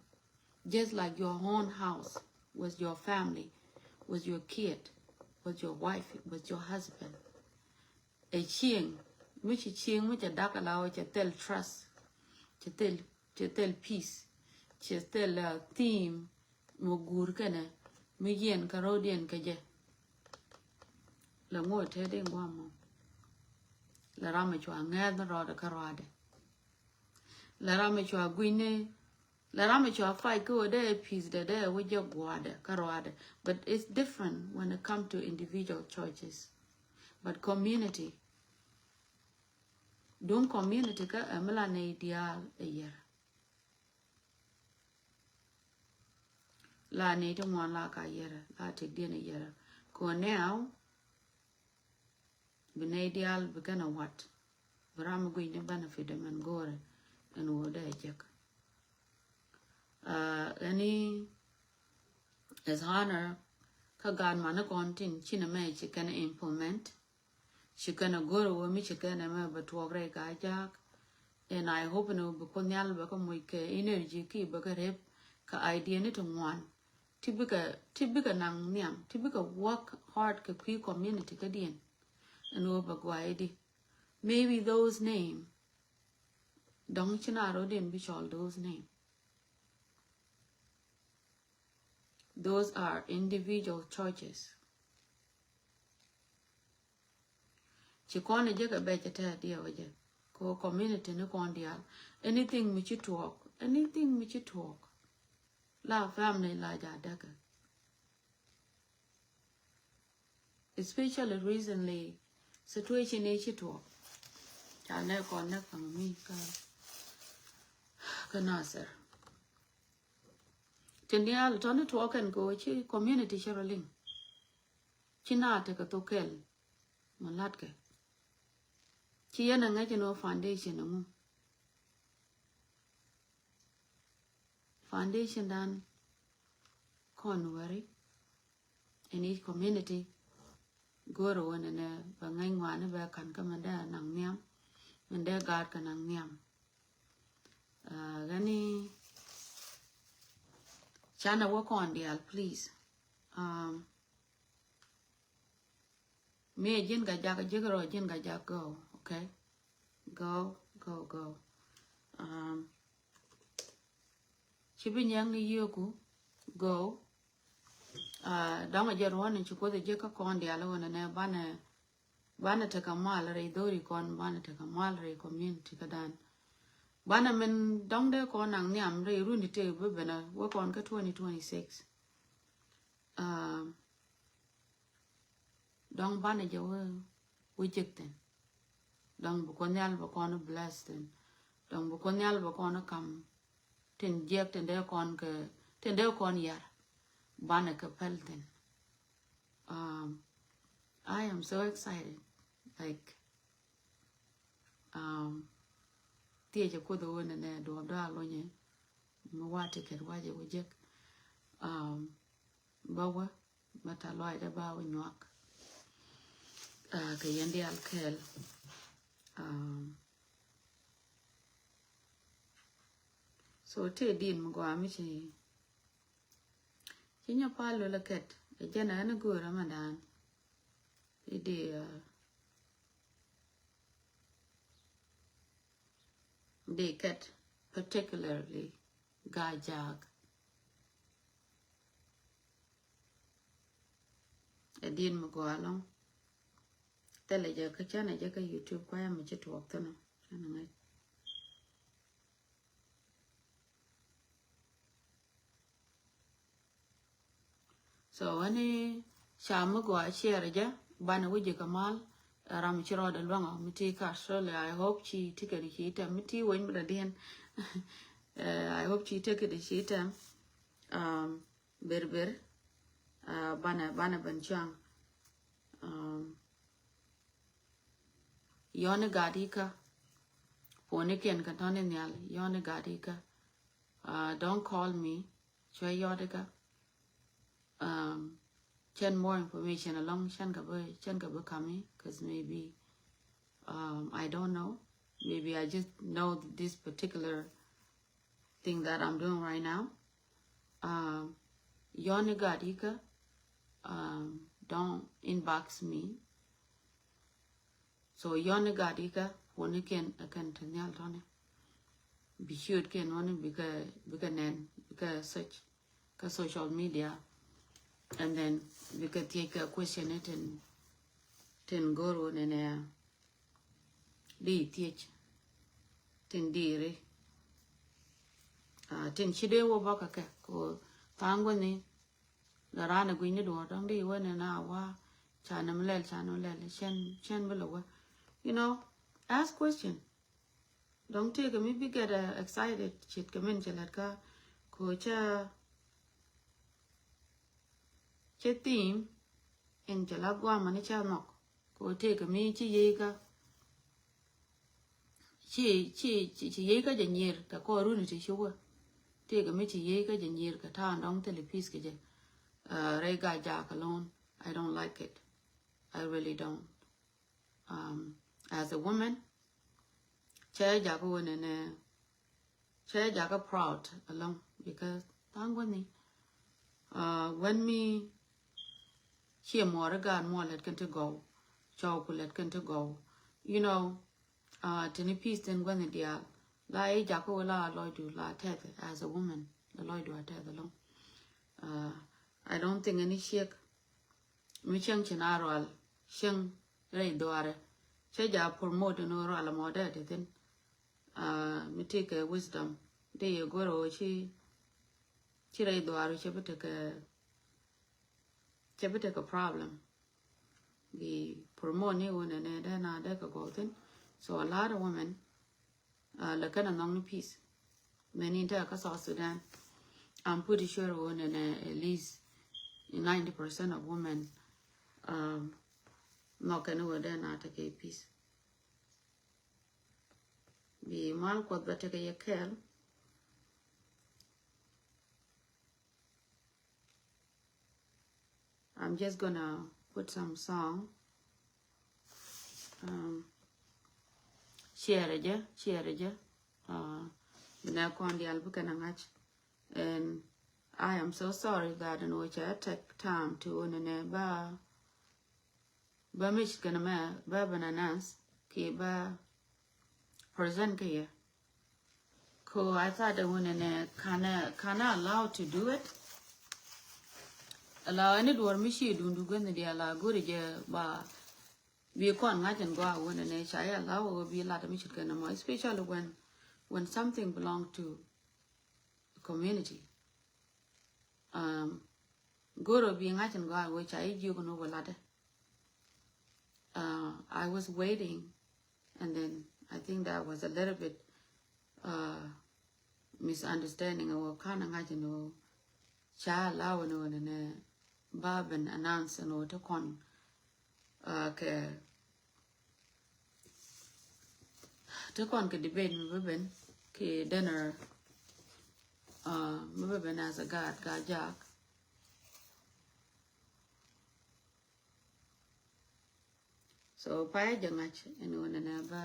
just like your own house, with your family, with your kid, with your wife, with your husband. Ɛ cieŋ mi ci cieŋ mi cɛ dak ala wä cɛ thil trust, cɛ thil, cɛ thil peace, cɛ thil uh, theme mi guur kɛnɛ mi yɛn kä ro̱diɛn kɛ jɛ. La ŋo̱ te di ŋuam mɔ. La ram mi cua ŋɛth ni rɔɔdɛ kä rɔɔdɛ. La ram mi cua gui̱ny ni, la ram mi cua fight kä wä dee peace dɛ dee wä jɛ gua̱dɛ kä rɔɔdɛ. But it's different when it come to individual choices. But community, duŋ community kä ɛ mi la nɛy diaal ɛ yɛr. La ni ti ŋuan la ka yɛrɛ, la ti diɛn yɛrɛ. Ko nɛɛw, bi nɛy diaal bi kɛn a wat. Bi ram mi guic ni benefit mɛn go̱o̱rɛ ɛn ɣöö dee jek. Ɛni is honor kä gaat mani kɔn tin ci ni mɛ ci kɛn implement. Ci kɛn a go̱o̱rɛ wä mi ci kɛn ɛmɛ bɛ tuɔɔk rɛy ka jaak. And I hope ni bi Kuoth Nhial bɛ kä moc kɛ energy ki bɛ kä rep kä idea ni ti ŋuan. Ti bikɛ, ti bikɛ naŋ nhiam, ti bikɛ work hard kɛ kui̱ community kädiɛn. Ɛn ɣöö bɛ guay di. Maybe those name. Dɔŋ ci na rɔ den bi cɔl those name. Those are individual churches. Ci kɔn ɛ jek ɛ bɛc ɛ tɛt diɛ wä jɛ. Ko community ni kɔn diaal. Anything mi ci tuɔɔk. Anything mi ci tuɔɔk. La family la ja däkɛ. Especially recently, situation ni ci tuɔɔk. Ca nɛ kɔn nɛ kaŋ mi kä, kä Nasir. Tin diaal tɔni tuɔɔk kɛn ko ci community ci rɔ liŋ. Ci na tekɛ thok kɛl mi latkɛ. Ci yɛn a ŋäc ni wä foundation ɛŋu. Foundation dan kɔn wɛri in each community. Go̱o̱rɛ wä nɛnɛ bɛ ŋäc ŋuani bɛ ka̱n kä mɛn dee naŋ nhiam, mɛn dee gaat kɛ naŋ nhiam. Ɣäni canɛ wä kɔn diaal, please. Um, mi a ji̱n ka jak, ji̱ kɛ rɔ ji̱n ka jak, go, okay? Go, go, go. Um, ci bi nyɛŋ ni yioku, go. Uh, dɔŋ a jɛ ruɔn in ci Kuoth a ji̱ kä kɔn diaal wä nɛnɛ banɛ, banɛ tekɛ mal rɛy dhori kɔn, banɛ tekɛ mal rɛy community kä dan. Banɛ min dɔŋ dee kɔn naŋ nhiam rɛy runi tëë bi ben a wä kɔn kä twenty twenty-six. Um, dɔŋ banɛ jɛ wä, wä jek thin. Dɔŋ bi Kuoth Nhial bɛ kɔn bless thin. Dɔŋ bi Kuoth Nhial bɛ kɔn kam tin jiɛk tin dee kɔn kɛ, tin dee kɔn yar. Banɛ kɛ pɛl thin. Um, I am so excited. Like, um, thiecɛ Kuoth wä nɛnɛ duɔp dɔ̱ a lonyɛ. Mi wa ticket wa jɛ wä jek. Um, bä wä, bä ta lɔcdɛ ba wä nyuak. Ah, kɛ yɛn diaal kɛɛl. Um, so tëë din mi gɔaa mi ci, ci nyɛ pal lolɛ kɛt ɛ jɛn ɛn go̱o̱rä mɛ dan. I̱ di, uh, di kɛt particularly Gaa-jaak. Ɛ din mi gɔaa ɛlɔ̱ŋ. Thilɛ jɛ kä canɛ jɛ kä YouTube kuayɛ mi ci tuɔɔk thin ɔ. Canɛ ŋäc. So ɛni ca mi gɔaa share jɛ banɛ wi̱c jɛ kɛ mal. Ram ci rɔɔdɛ luaŋ ɔ mi ti kä Australia, I hope ci ticket ci tɛm mi ti wec mi dɔ̱diɛn. Eh, I hope ci ticket ci tɛm. Um, ber ber. Uh, banɛ, banɛ ben cuaŋ. Um, yɔni gat ikä. Puɔnikiɛn kɛ tɔni nhial, yɔni gat ikä. Uh, don't call me. Cuɛ yɔt ikä. Um, cɛn more information ɛlɔ̱ŋ, cɛn kɛ bi, cɛn kɛ bi kami, 'cause maybe, um, I don't know. Maybe I just know this particular thing that I'm doing right now. Um, yɔni gat ikä, um, don't inbox me. So yɔni gat ikä, wuni kɛn, kɛn te nhial tɔni. Bi ciöt kɛn wuni bikɛ, bikɛ nɛn, bikɛ search kä social media. And then bikɛ thiec kɛ question ni tin, tin go̱r wuni nɛ di thiec. Tin diri. Ah, tin ci dee wä bä kɛ kɛ, ko thaŋ wuni. La raan ɛ gui̱ny ni duɔ̱ɔ̱r dɔ̱ŋ di wä ni na wa ca ni mi lɛl, ca ni mi lɛl, cɛn, cɛn bi lɛ wä. You know, ask question. Dɔ̱ŋ tëëkɛ mi bi get, uh, excited ce̱tkɛ min cɛ lät kä ko ca, Cɛ theme in cɛ la guam ani cɛ nhɔk. Ko tëëkɛ mi ci yiëëkä. Ci, ci, ci, ci yiëëkä jɛ nyier kɛ kɔɔr runi ti ci wä. Tëëkɛ mi ci yiëëkä jɛ nyier kɛ ta̱a̱ dɔ̱ŋ thil peace kɛ jɛ. Uh, rɛy Gaa-jaak alone. I don't like it. I really don't. Um, as a woman, cɛ jakä wä nɛnɛ, cɛ jakä proud along because thank wani. Uh, when mi ciɛ muɔɔri gaat muɔ lɛt kɛn ti gɔw, cɔw ku lɛt kɛn ti gɔw. You know, uh, tini peace tin gua̱ni diaal la i̱ jakä wä la lɔcdu la tɛth as a woman, la lɔcdu a tɛth along. Uh, I don't think any chick mi cieŋ ci na rual cieŋ rɛy dhuaarɛ. Cä ja promote ni rual mɔ dee ti thin. Ah, mi ti kɛ wisdom di yɛ goro ci, ci rɛy dhuaarɛ cɛ bi tekɛ, cɛ bi tekɛ problem. Bi promote ni wun nɛ dee na dee kɛ gɔw thin. So a lot of women, uh, lɛ kɛn a nhɔŋ ni peace. Mɛn in tɛk kä South Sudan, I'm pretty sure wun nɛ at least ninety percent of women, um, nhɔk kɛn wun dee na tekɛ peace. Bi mal Kuɔth bɛ tekɛ yɛ kɛɛl. I'm just gonna put some song. Um, share jɛ, share jɛ. Uh, binɛ kɔn dial bi kɛn a ŋa̱c. And I am so sorry that in which I take time to nene ba, ba mich kɛn mɛ ba ben announce ki ba present kɛ yɛ. Ko I thought that when in a can I, can I allow to do it? Allow any door mi shi dundu gwen di ala guri jɛ ba bi kɔn ŋa̱c in gɔaa wun nɛ ca yɛ allow wä bi lat mi cit kɛn mɔ, especially when, when something belong to community. Um, goro bi ŋa̱c in gɔaa wä ca yɛ jiök ni wä lat. Uh, I was waiting, and then I think that was a little bit, uh, misunderstanding. Wä kan ŋa̱c ni wä ca allow ni wä nɛ ba ben announce ni wä ti kɔn, uh, kɛ, ti kɔn kɛ debate mi bä ben kɛ dinner, uh, mi bä ben as a guard, Gaa-jaak. So payɛ jɛ ŋa̱c ɛn ɣöö nɛnɛ ba,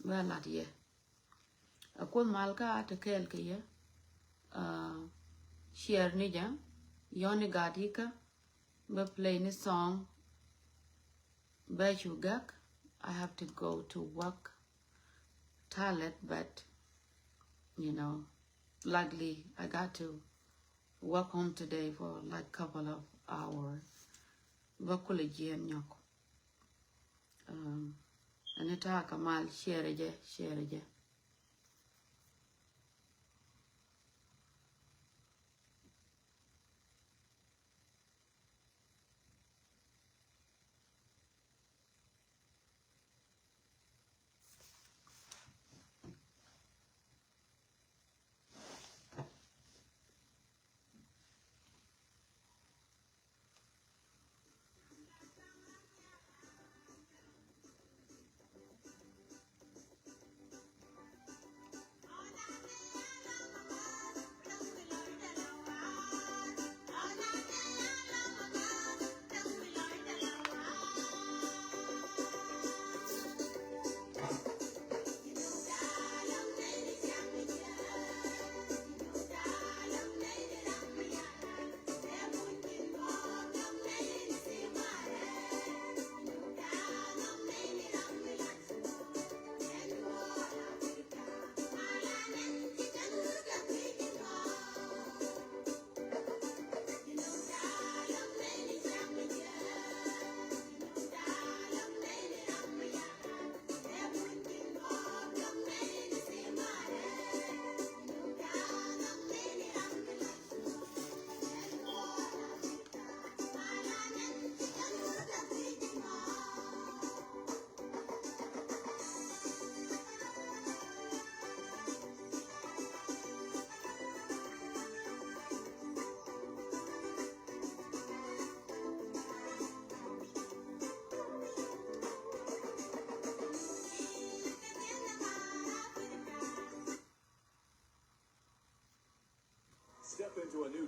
ba lat yɛ. A Kuoth mal kä a te kɛɛl kɛ yɛ. Uh, share ni jɛ, yɔni gat yikä, bä play ni song, bä cu gak. I have to go to work, Talet, but, you know, luckily I got to walk home today for like couple of hours. Bä kulɛ jiɛn nyɔk. Um, ani ta̱a̱ kä mal, share jɛ, share jɛ.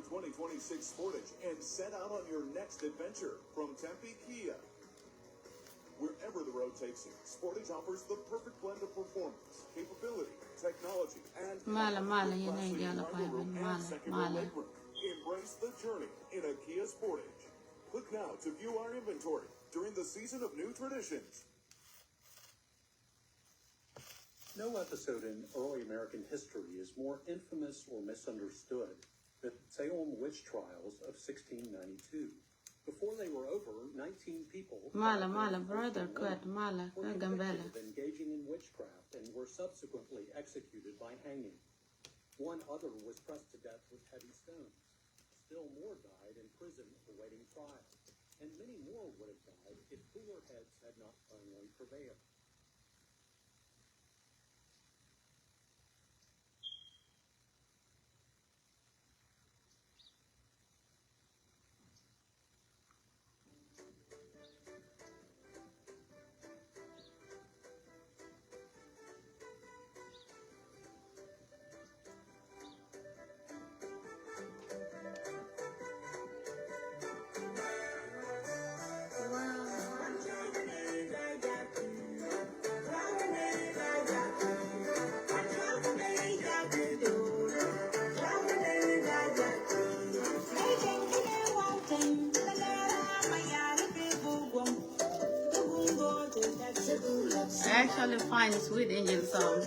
twenty twenty-six Sportage and set out on your next adventure from Tempe Kia. Wherever the road takes you, Sportage offers the perfect blend of performance, capability, technology, and Malɛ, power. Malɛ, yɛn ɛ diaal ɛ pay ben, malɛ, malɛ. Embrace the journey in a Kia Sportage. Click now to view our inventory during the season of new traditions. No episode in early American history is more infamous or misunderstood than the Salem witch trials of sixteen ninety-two. Before they were over, nineteen people Malɛ, malɛ, brother, quiet, malɛ, were convicted of engaging in witchcraft and were subsequently executed by hanging. One other was pressed to death with heavy stones. Still more died in prison awaiting trial. And many more would have died if cooler heads had not finally prevailed. I actually find Sweet Angel song.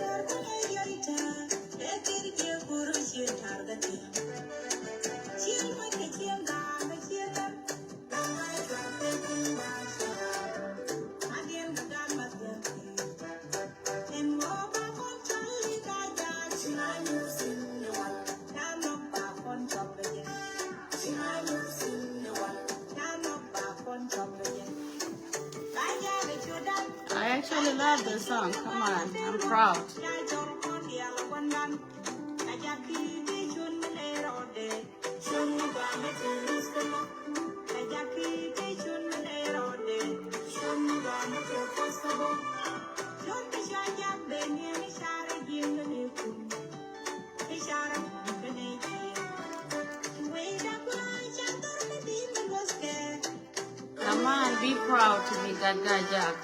I actually love the song. Come on, I'm proud. Come on, be proud to be Gatgajak.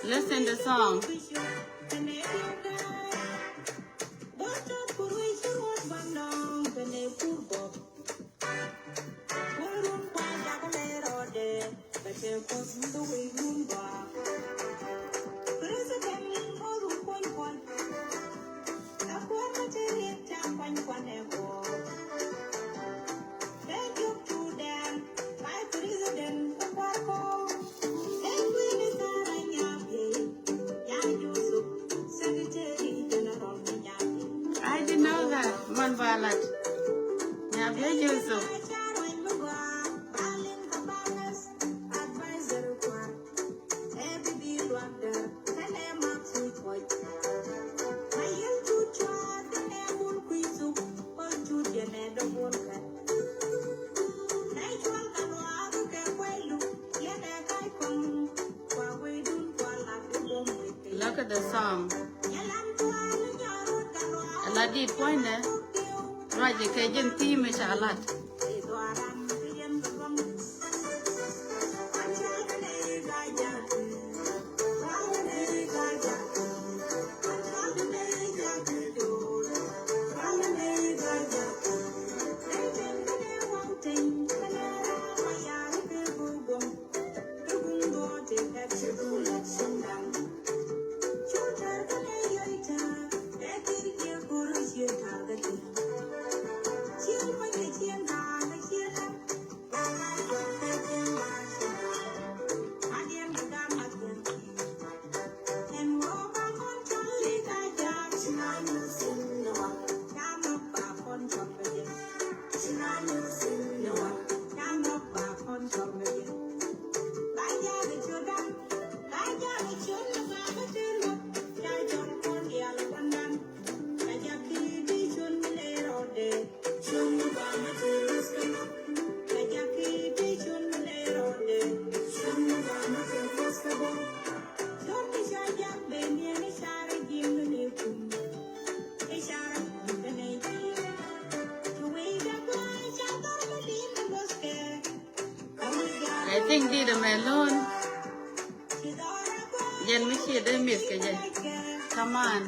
Listen the song. I didn't know that. Man balat. Nyabiɛ Joseph. Look at the song. A la dit puɔ̱nydɛ. Ruacɛ kɛ jɛn theme ca lat. I think dit ɛmɛ lon. Jɛn mi ciɛ dee mith kɛ jɛ. Come on.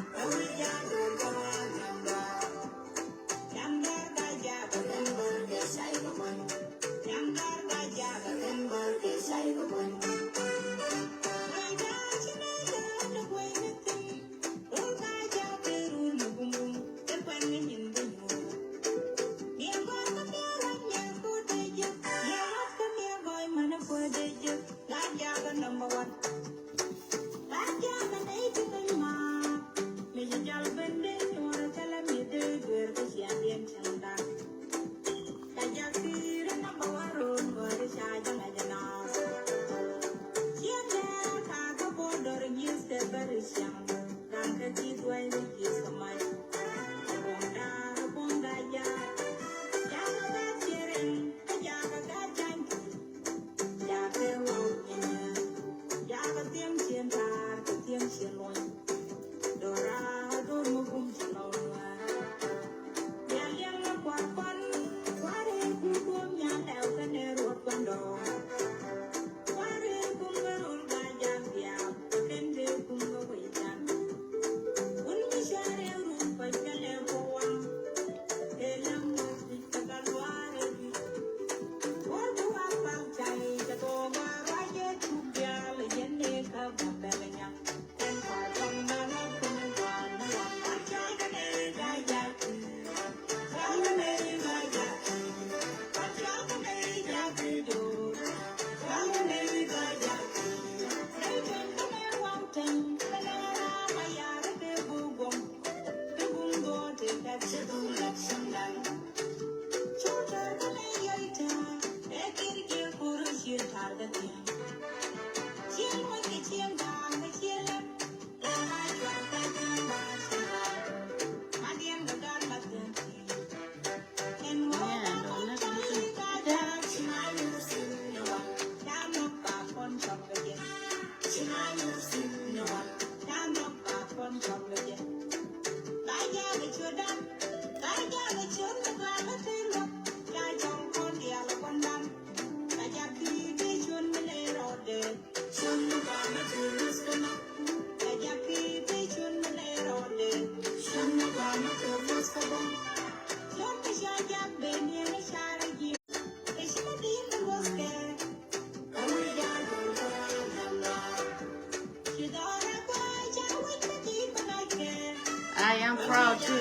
I am proud too.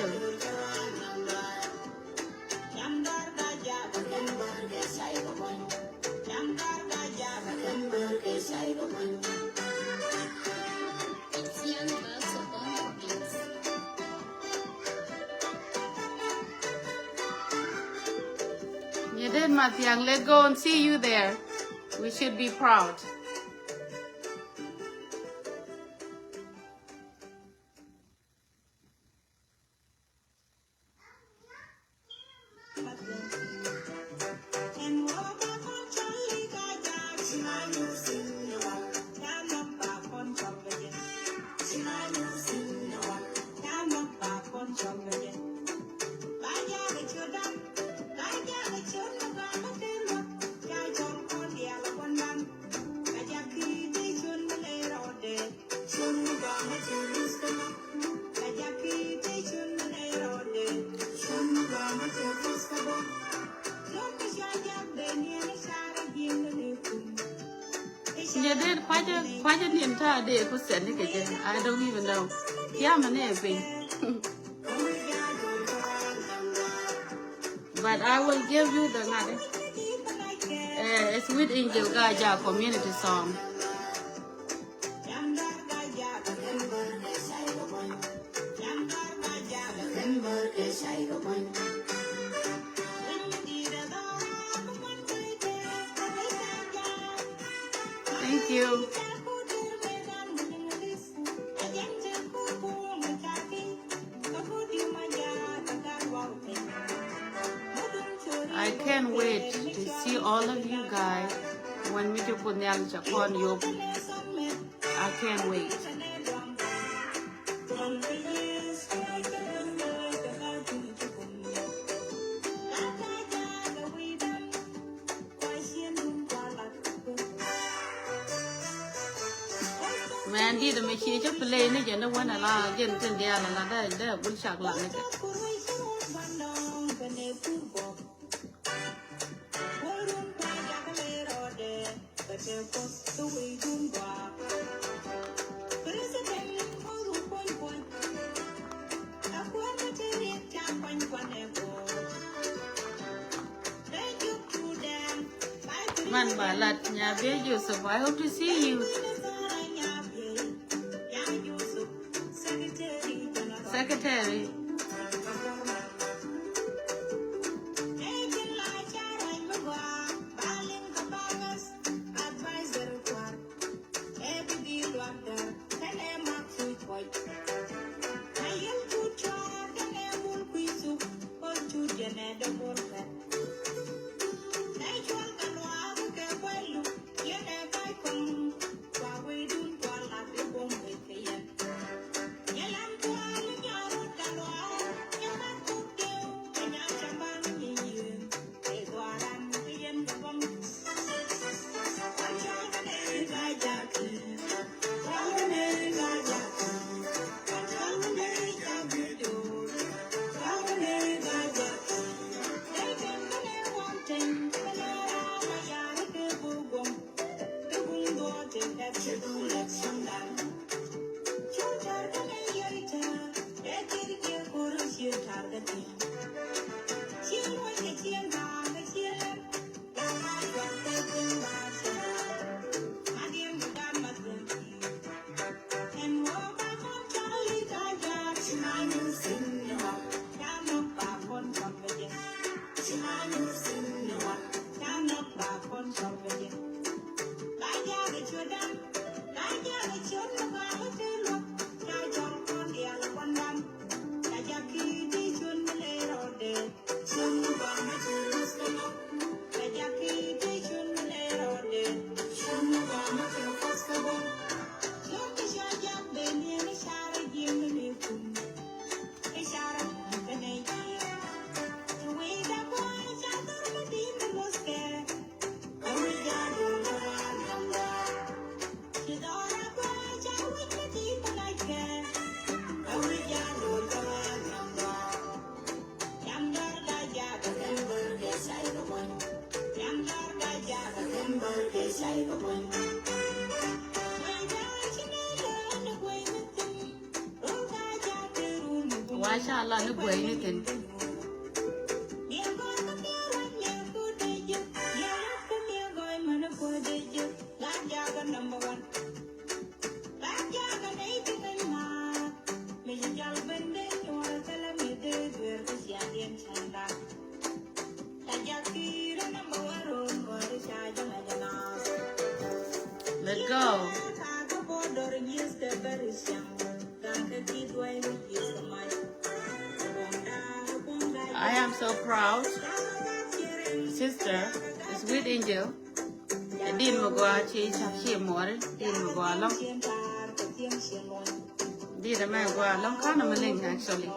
You did, Matiang. Let's go and see you there. We should be proud. Jɛ dee kuacä, kuacä niɛn ta̱a̱ dee ku sɛn ni kɛ jɛ. I don't even know. Kiamɛ ni ɛ piny. But I will give you the ŋa̱t. Eh, it's with Angel Gaja community song. Thank you. I can't wait to see all of you guys. When mi ti kun nhial ca kɔn yop. I can't wait. Mɛn di̱t mi ci cä play ni jɛ ni wänɛ la jɛn tin diaal la dee dee gul cak la ni kɛ. Man ba lat Nyabiɛ Joseph, I hope to see you. Secretary. Wa ca la ni guey ni thin. Let go. I am so proud. Sister, sweet angel. Din mi gua ci cak ci mori. Din mi gua long. Din mi gua long kan mi ling actually.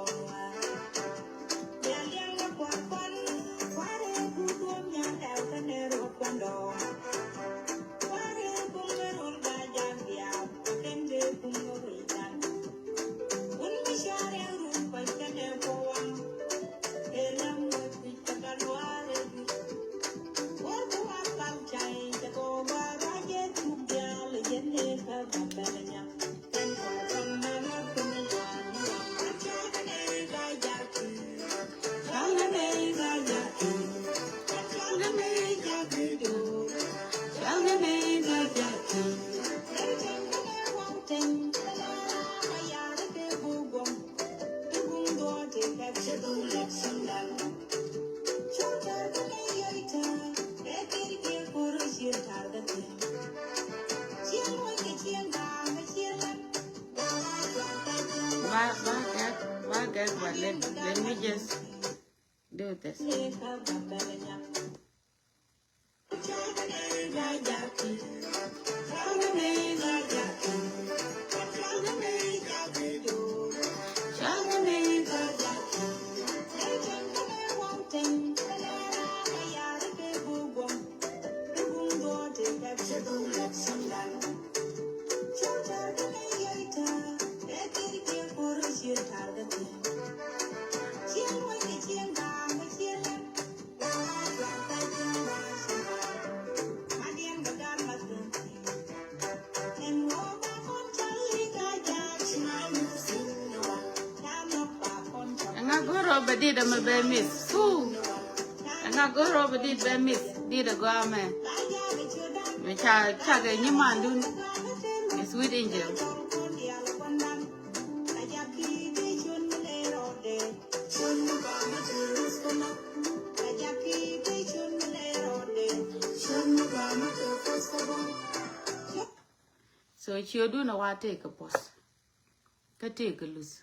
Ba, ba, that, ba, that, but let, let me just do this. Bɛ dit ɛmɛ bɛ miss. Ooh. Ɛŋa go̱r rɔ bɛ dit bɛ miss. Dit ɛ gɔaa mɛ. Mɛ ca, ca kɛ nyi mandun. Sweet Angel. So ciötdun ɛ wa tëëkɛ puɔ̱th. Kä tëëkɛ luth.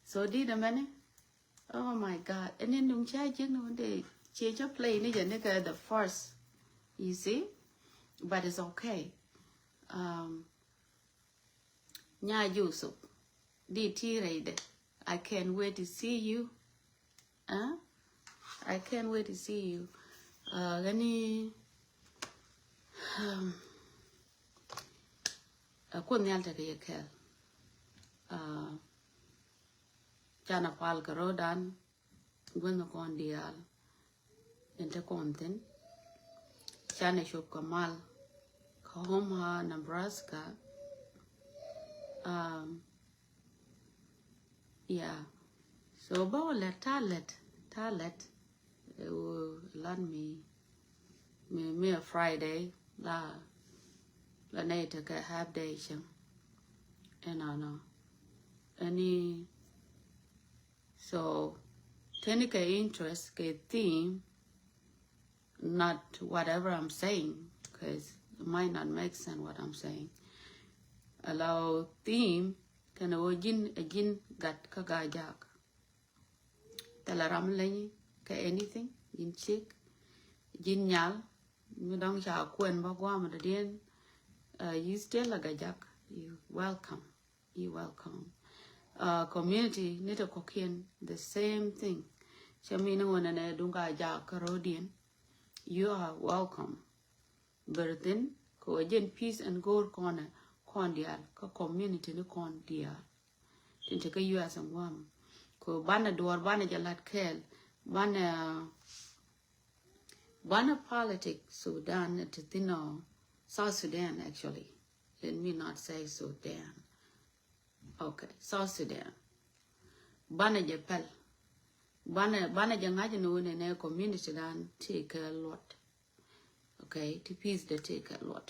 So dit ɛmɛni. Oh my God. Ɛn in duŋ ca ji̱k ni wundɛ. Ciɛ ca play ni jɛ ni kɛ the first. You see? But it's okay. Um, Nya Joseph. Di ti rɛydɛ. I can't wait to see you. Huh? I can't wait to see you. Uh, gani, um, a kuoth nhial tekɛ yɛ kɛl. Uh, canɛ pal kɛ ro̱dan. Guänh kɔn diaal in te kɔn thin. Canɛ cop kɛ mal kɛ Omaha, Nebraska. Um, yeah. So bä wä lɛt, ta lɛt, ta lɛt. Ɛ wä lat mi, mi, mi a Friday la, la nɛy tekɛ half day cäŋ. Ɛnɔnɔ. Ɛni So, teni kɛ interest kɛ theme, not whatever I'm saying, 'cause it might not make sense what I'm saying. Allow theme kɛn ɛ wä ji̱n, ɛ ji̱n gat kä Gaa-jaak. Thilɛ ram leny kɛ anything, ji̱n ciek, ji̱n nyal, mi dɔ̱ŋ ca kuɛn bä guam dɔ̱diɛn, uh, you still a Gaa-jaak, you welcome. You welcome. Uh, community ni te kɔkiɛn the same thing. Cɛ mi ni ɣöö nɛnɛ duŋ Gaa-jaak kä ro̱diɛn. You are welcome. Bär thin kɛ ɣöö jɛn peace and go̱o̱r kɔnɛ kɔn diaal kä community ni kɔn diaal. Tin te kä U S and guam kɛ ɣöö banɛ duɔ̱ɔ̱r banɛ jɛ lat kɛɛl banɛ, uh, banɛ politic Sudan ti thin ɔ South Sudan actually. Let me not say Sudan. Okay, South Sudan. Banɛ jɛ pɛl. Banɛ, banɛ jɛ ŋa̱c ni wunɛ nɛ community dan ti kɛ luɔt. Okay, ti peace dɛ ti kɛ luɔt.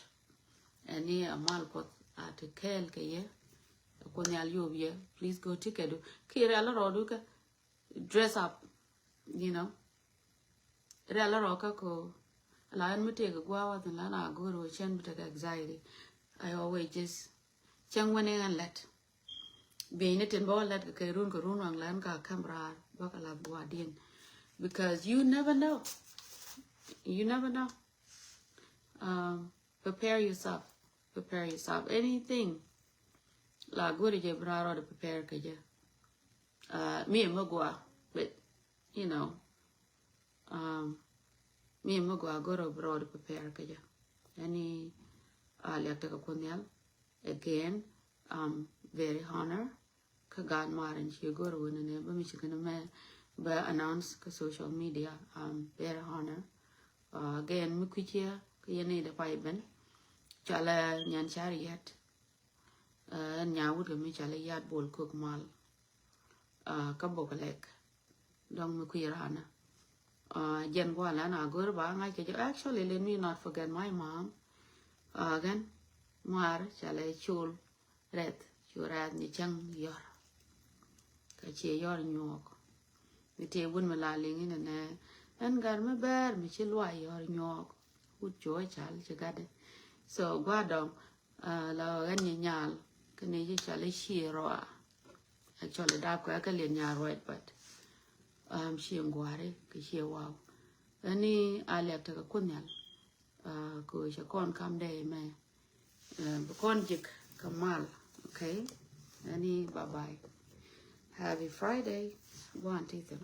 Ɛni a mal puɔth a ti kɛɛl kɛ yɛ. Kuoth nhial yop yɛ. Please go ti kɛ du. Ki rɛl rɔɔdu kɛ dress up, you know. Rɛl rɔ kä ko la ɛn mi tëëk gua̱a̱ wath in la na go̱o̱r wä cɛn bi tekɛ anxiety. I always just cäŋ wän in ɛn lɛt. Bieyni tin bä wä lɛt kɛ kɛ run kɛ run waŋ la ɛn ka käm raar bä kɛ lath gua̱a̱diɛn. Because you never know. You never know. Um, prepare yourself. Prepare yourself. Anything. La go̱o̱ri jɛ bi raar rɔɔdɛ prepare kɛ jɛ. Uh, mi mi gua, but, you know, um, mi mi gua go̱o̱ri bi raar rɔɔdɛ prepare kɛ jɛ. Ɛni, uh, liak tekɛ Kuoth nhial. Again, um, very honor. Kä gaat mar in ci go̱o̱ri wä nɛnɛ bä mi ci kɛn mɛ bä announce kä social media. Um, very honor. Uh, again, mi kui̱ ciɛ kä yɛn ni dɛ pay ben. Cɔalɛ Nyan Car Yat. Uh, ɛn nya wut kɛ mi cɔalɛ Yat Bol Kok Mal. Uh, kä Bok Lɛk. Dɔŋ mi kui̱ ranä. Uh, jɛn gua̱a̱ lɛn a go̱o̱r ba ŋa̱c kɛ jɛ. Actually, let me not forget my mom. Uh, again, mar cɔalɛ Col Rɛth, Col Rɛth ni cäŋ yɔr. Kä ciɛ yɔr nyuɔk. Mi tëë wun mi la liŋ inɛ nɛ ɛn gar mi bɛɛr mi ci luay yɔr nyuɔk. Wut cuɔ cal ci gatdɛ. So gua̱a̱ dɔŋ, uh, la ɣän nyi nyal kä ni ci cal i̱ ciɛ rɔa. Actually dap kɛ kä liɛn nyal ruac, but, um, ciɛ ŋuari kɛ ciɛ waw. Ɛni a liak tekɛ Kuoth nhial. Uh, kɛ cɛ kɔn kam dee mɛ. Uh, bi kɔn jik kɛ mal. Okay. Ɛni bye bye. Happy Friday. Guan ti thil.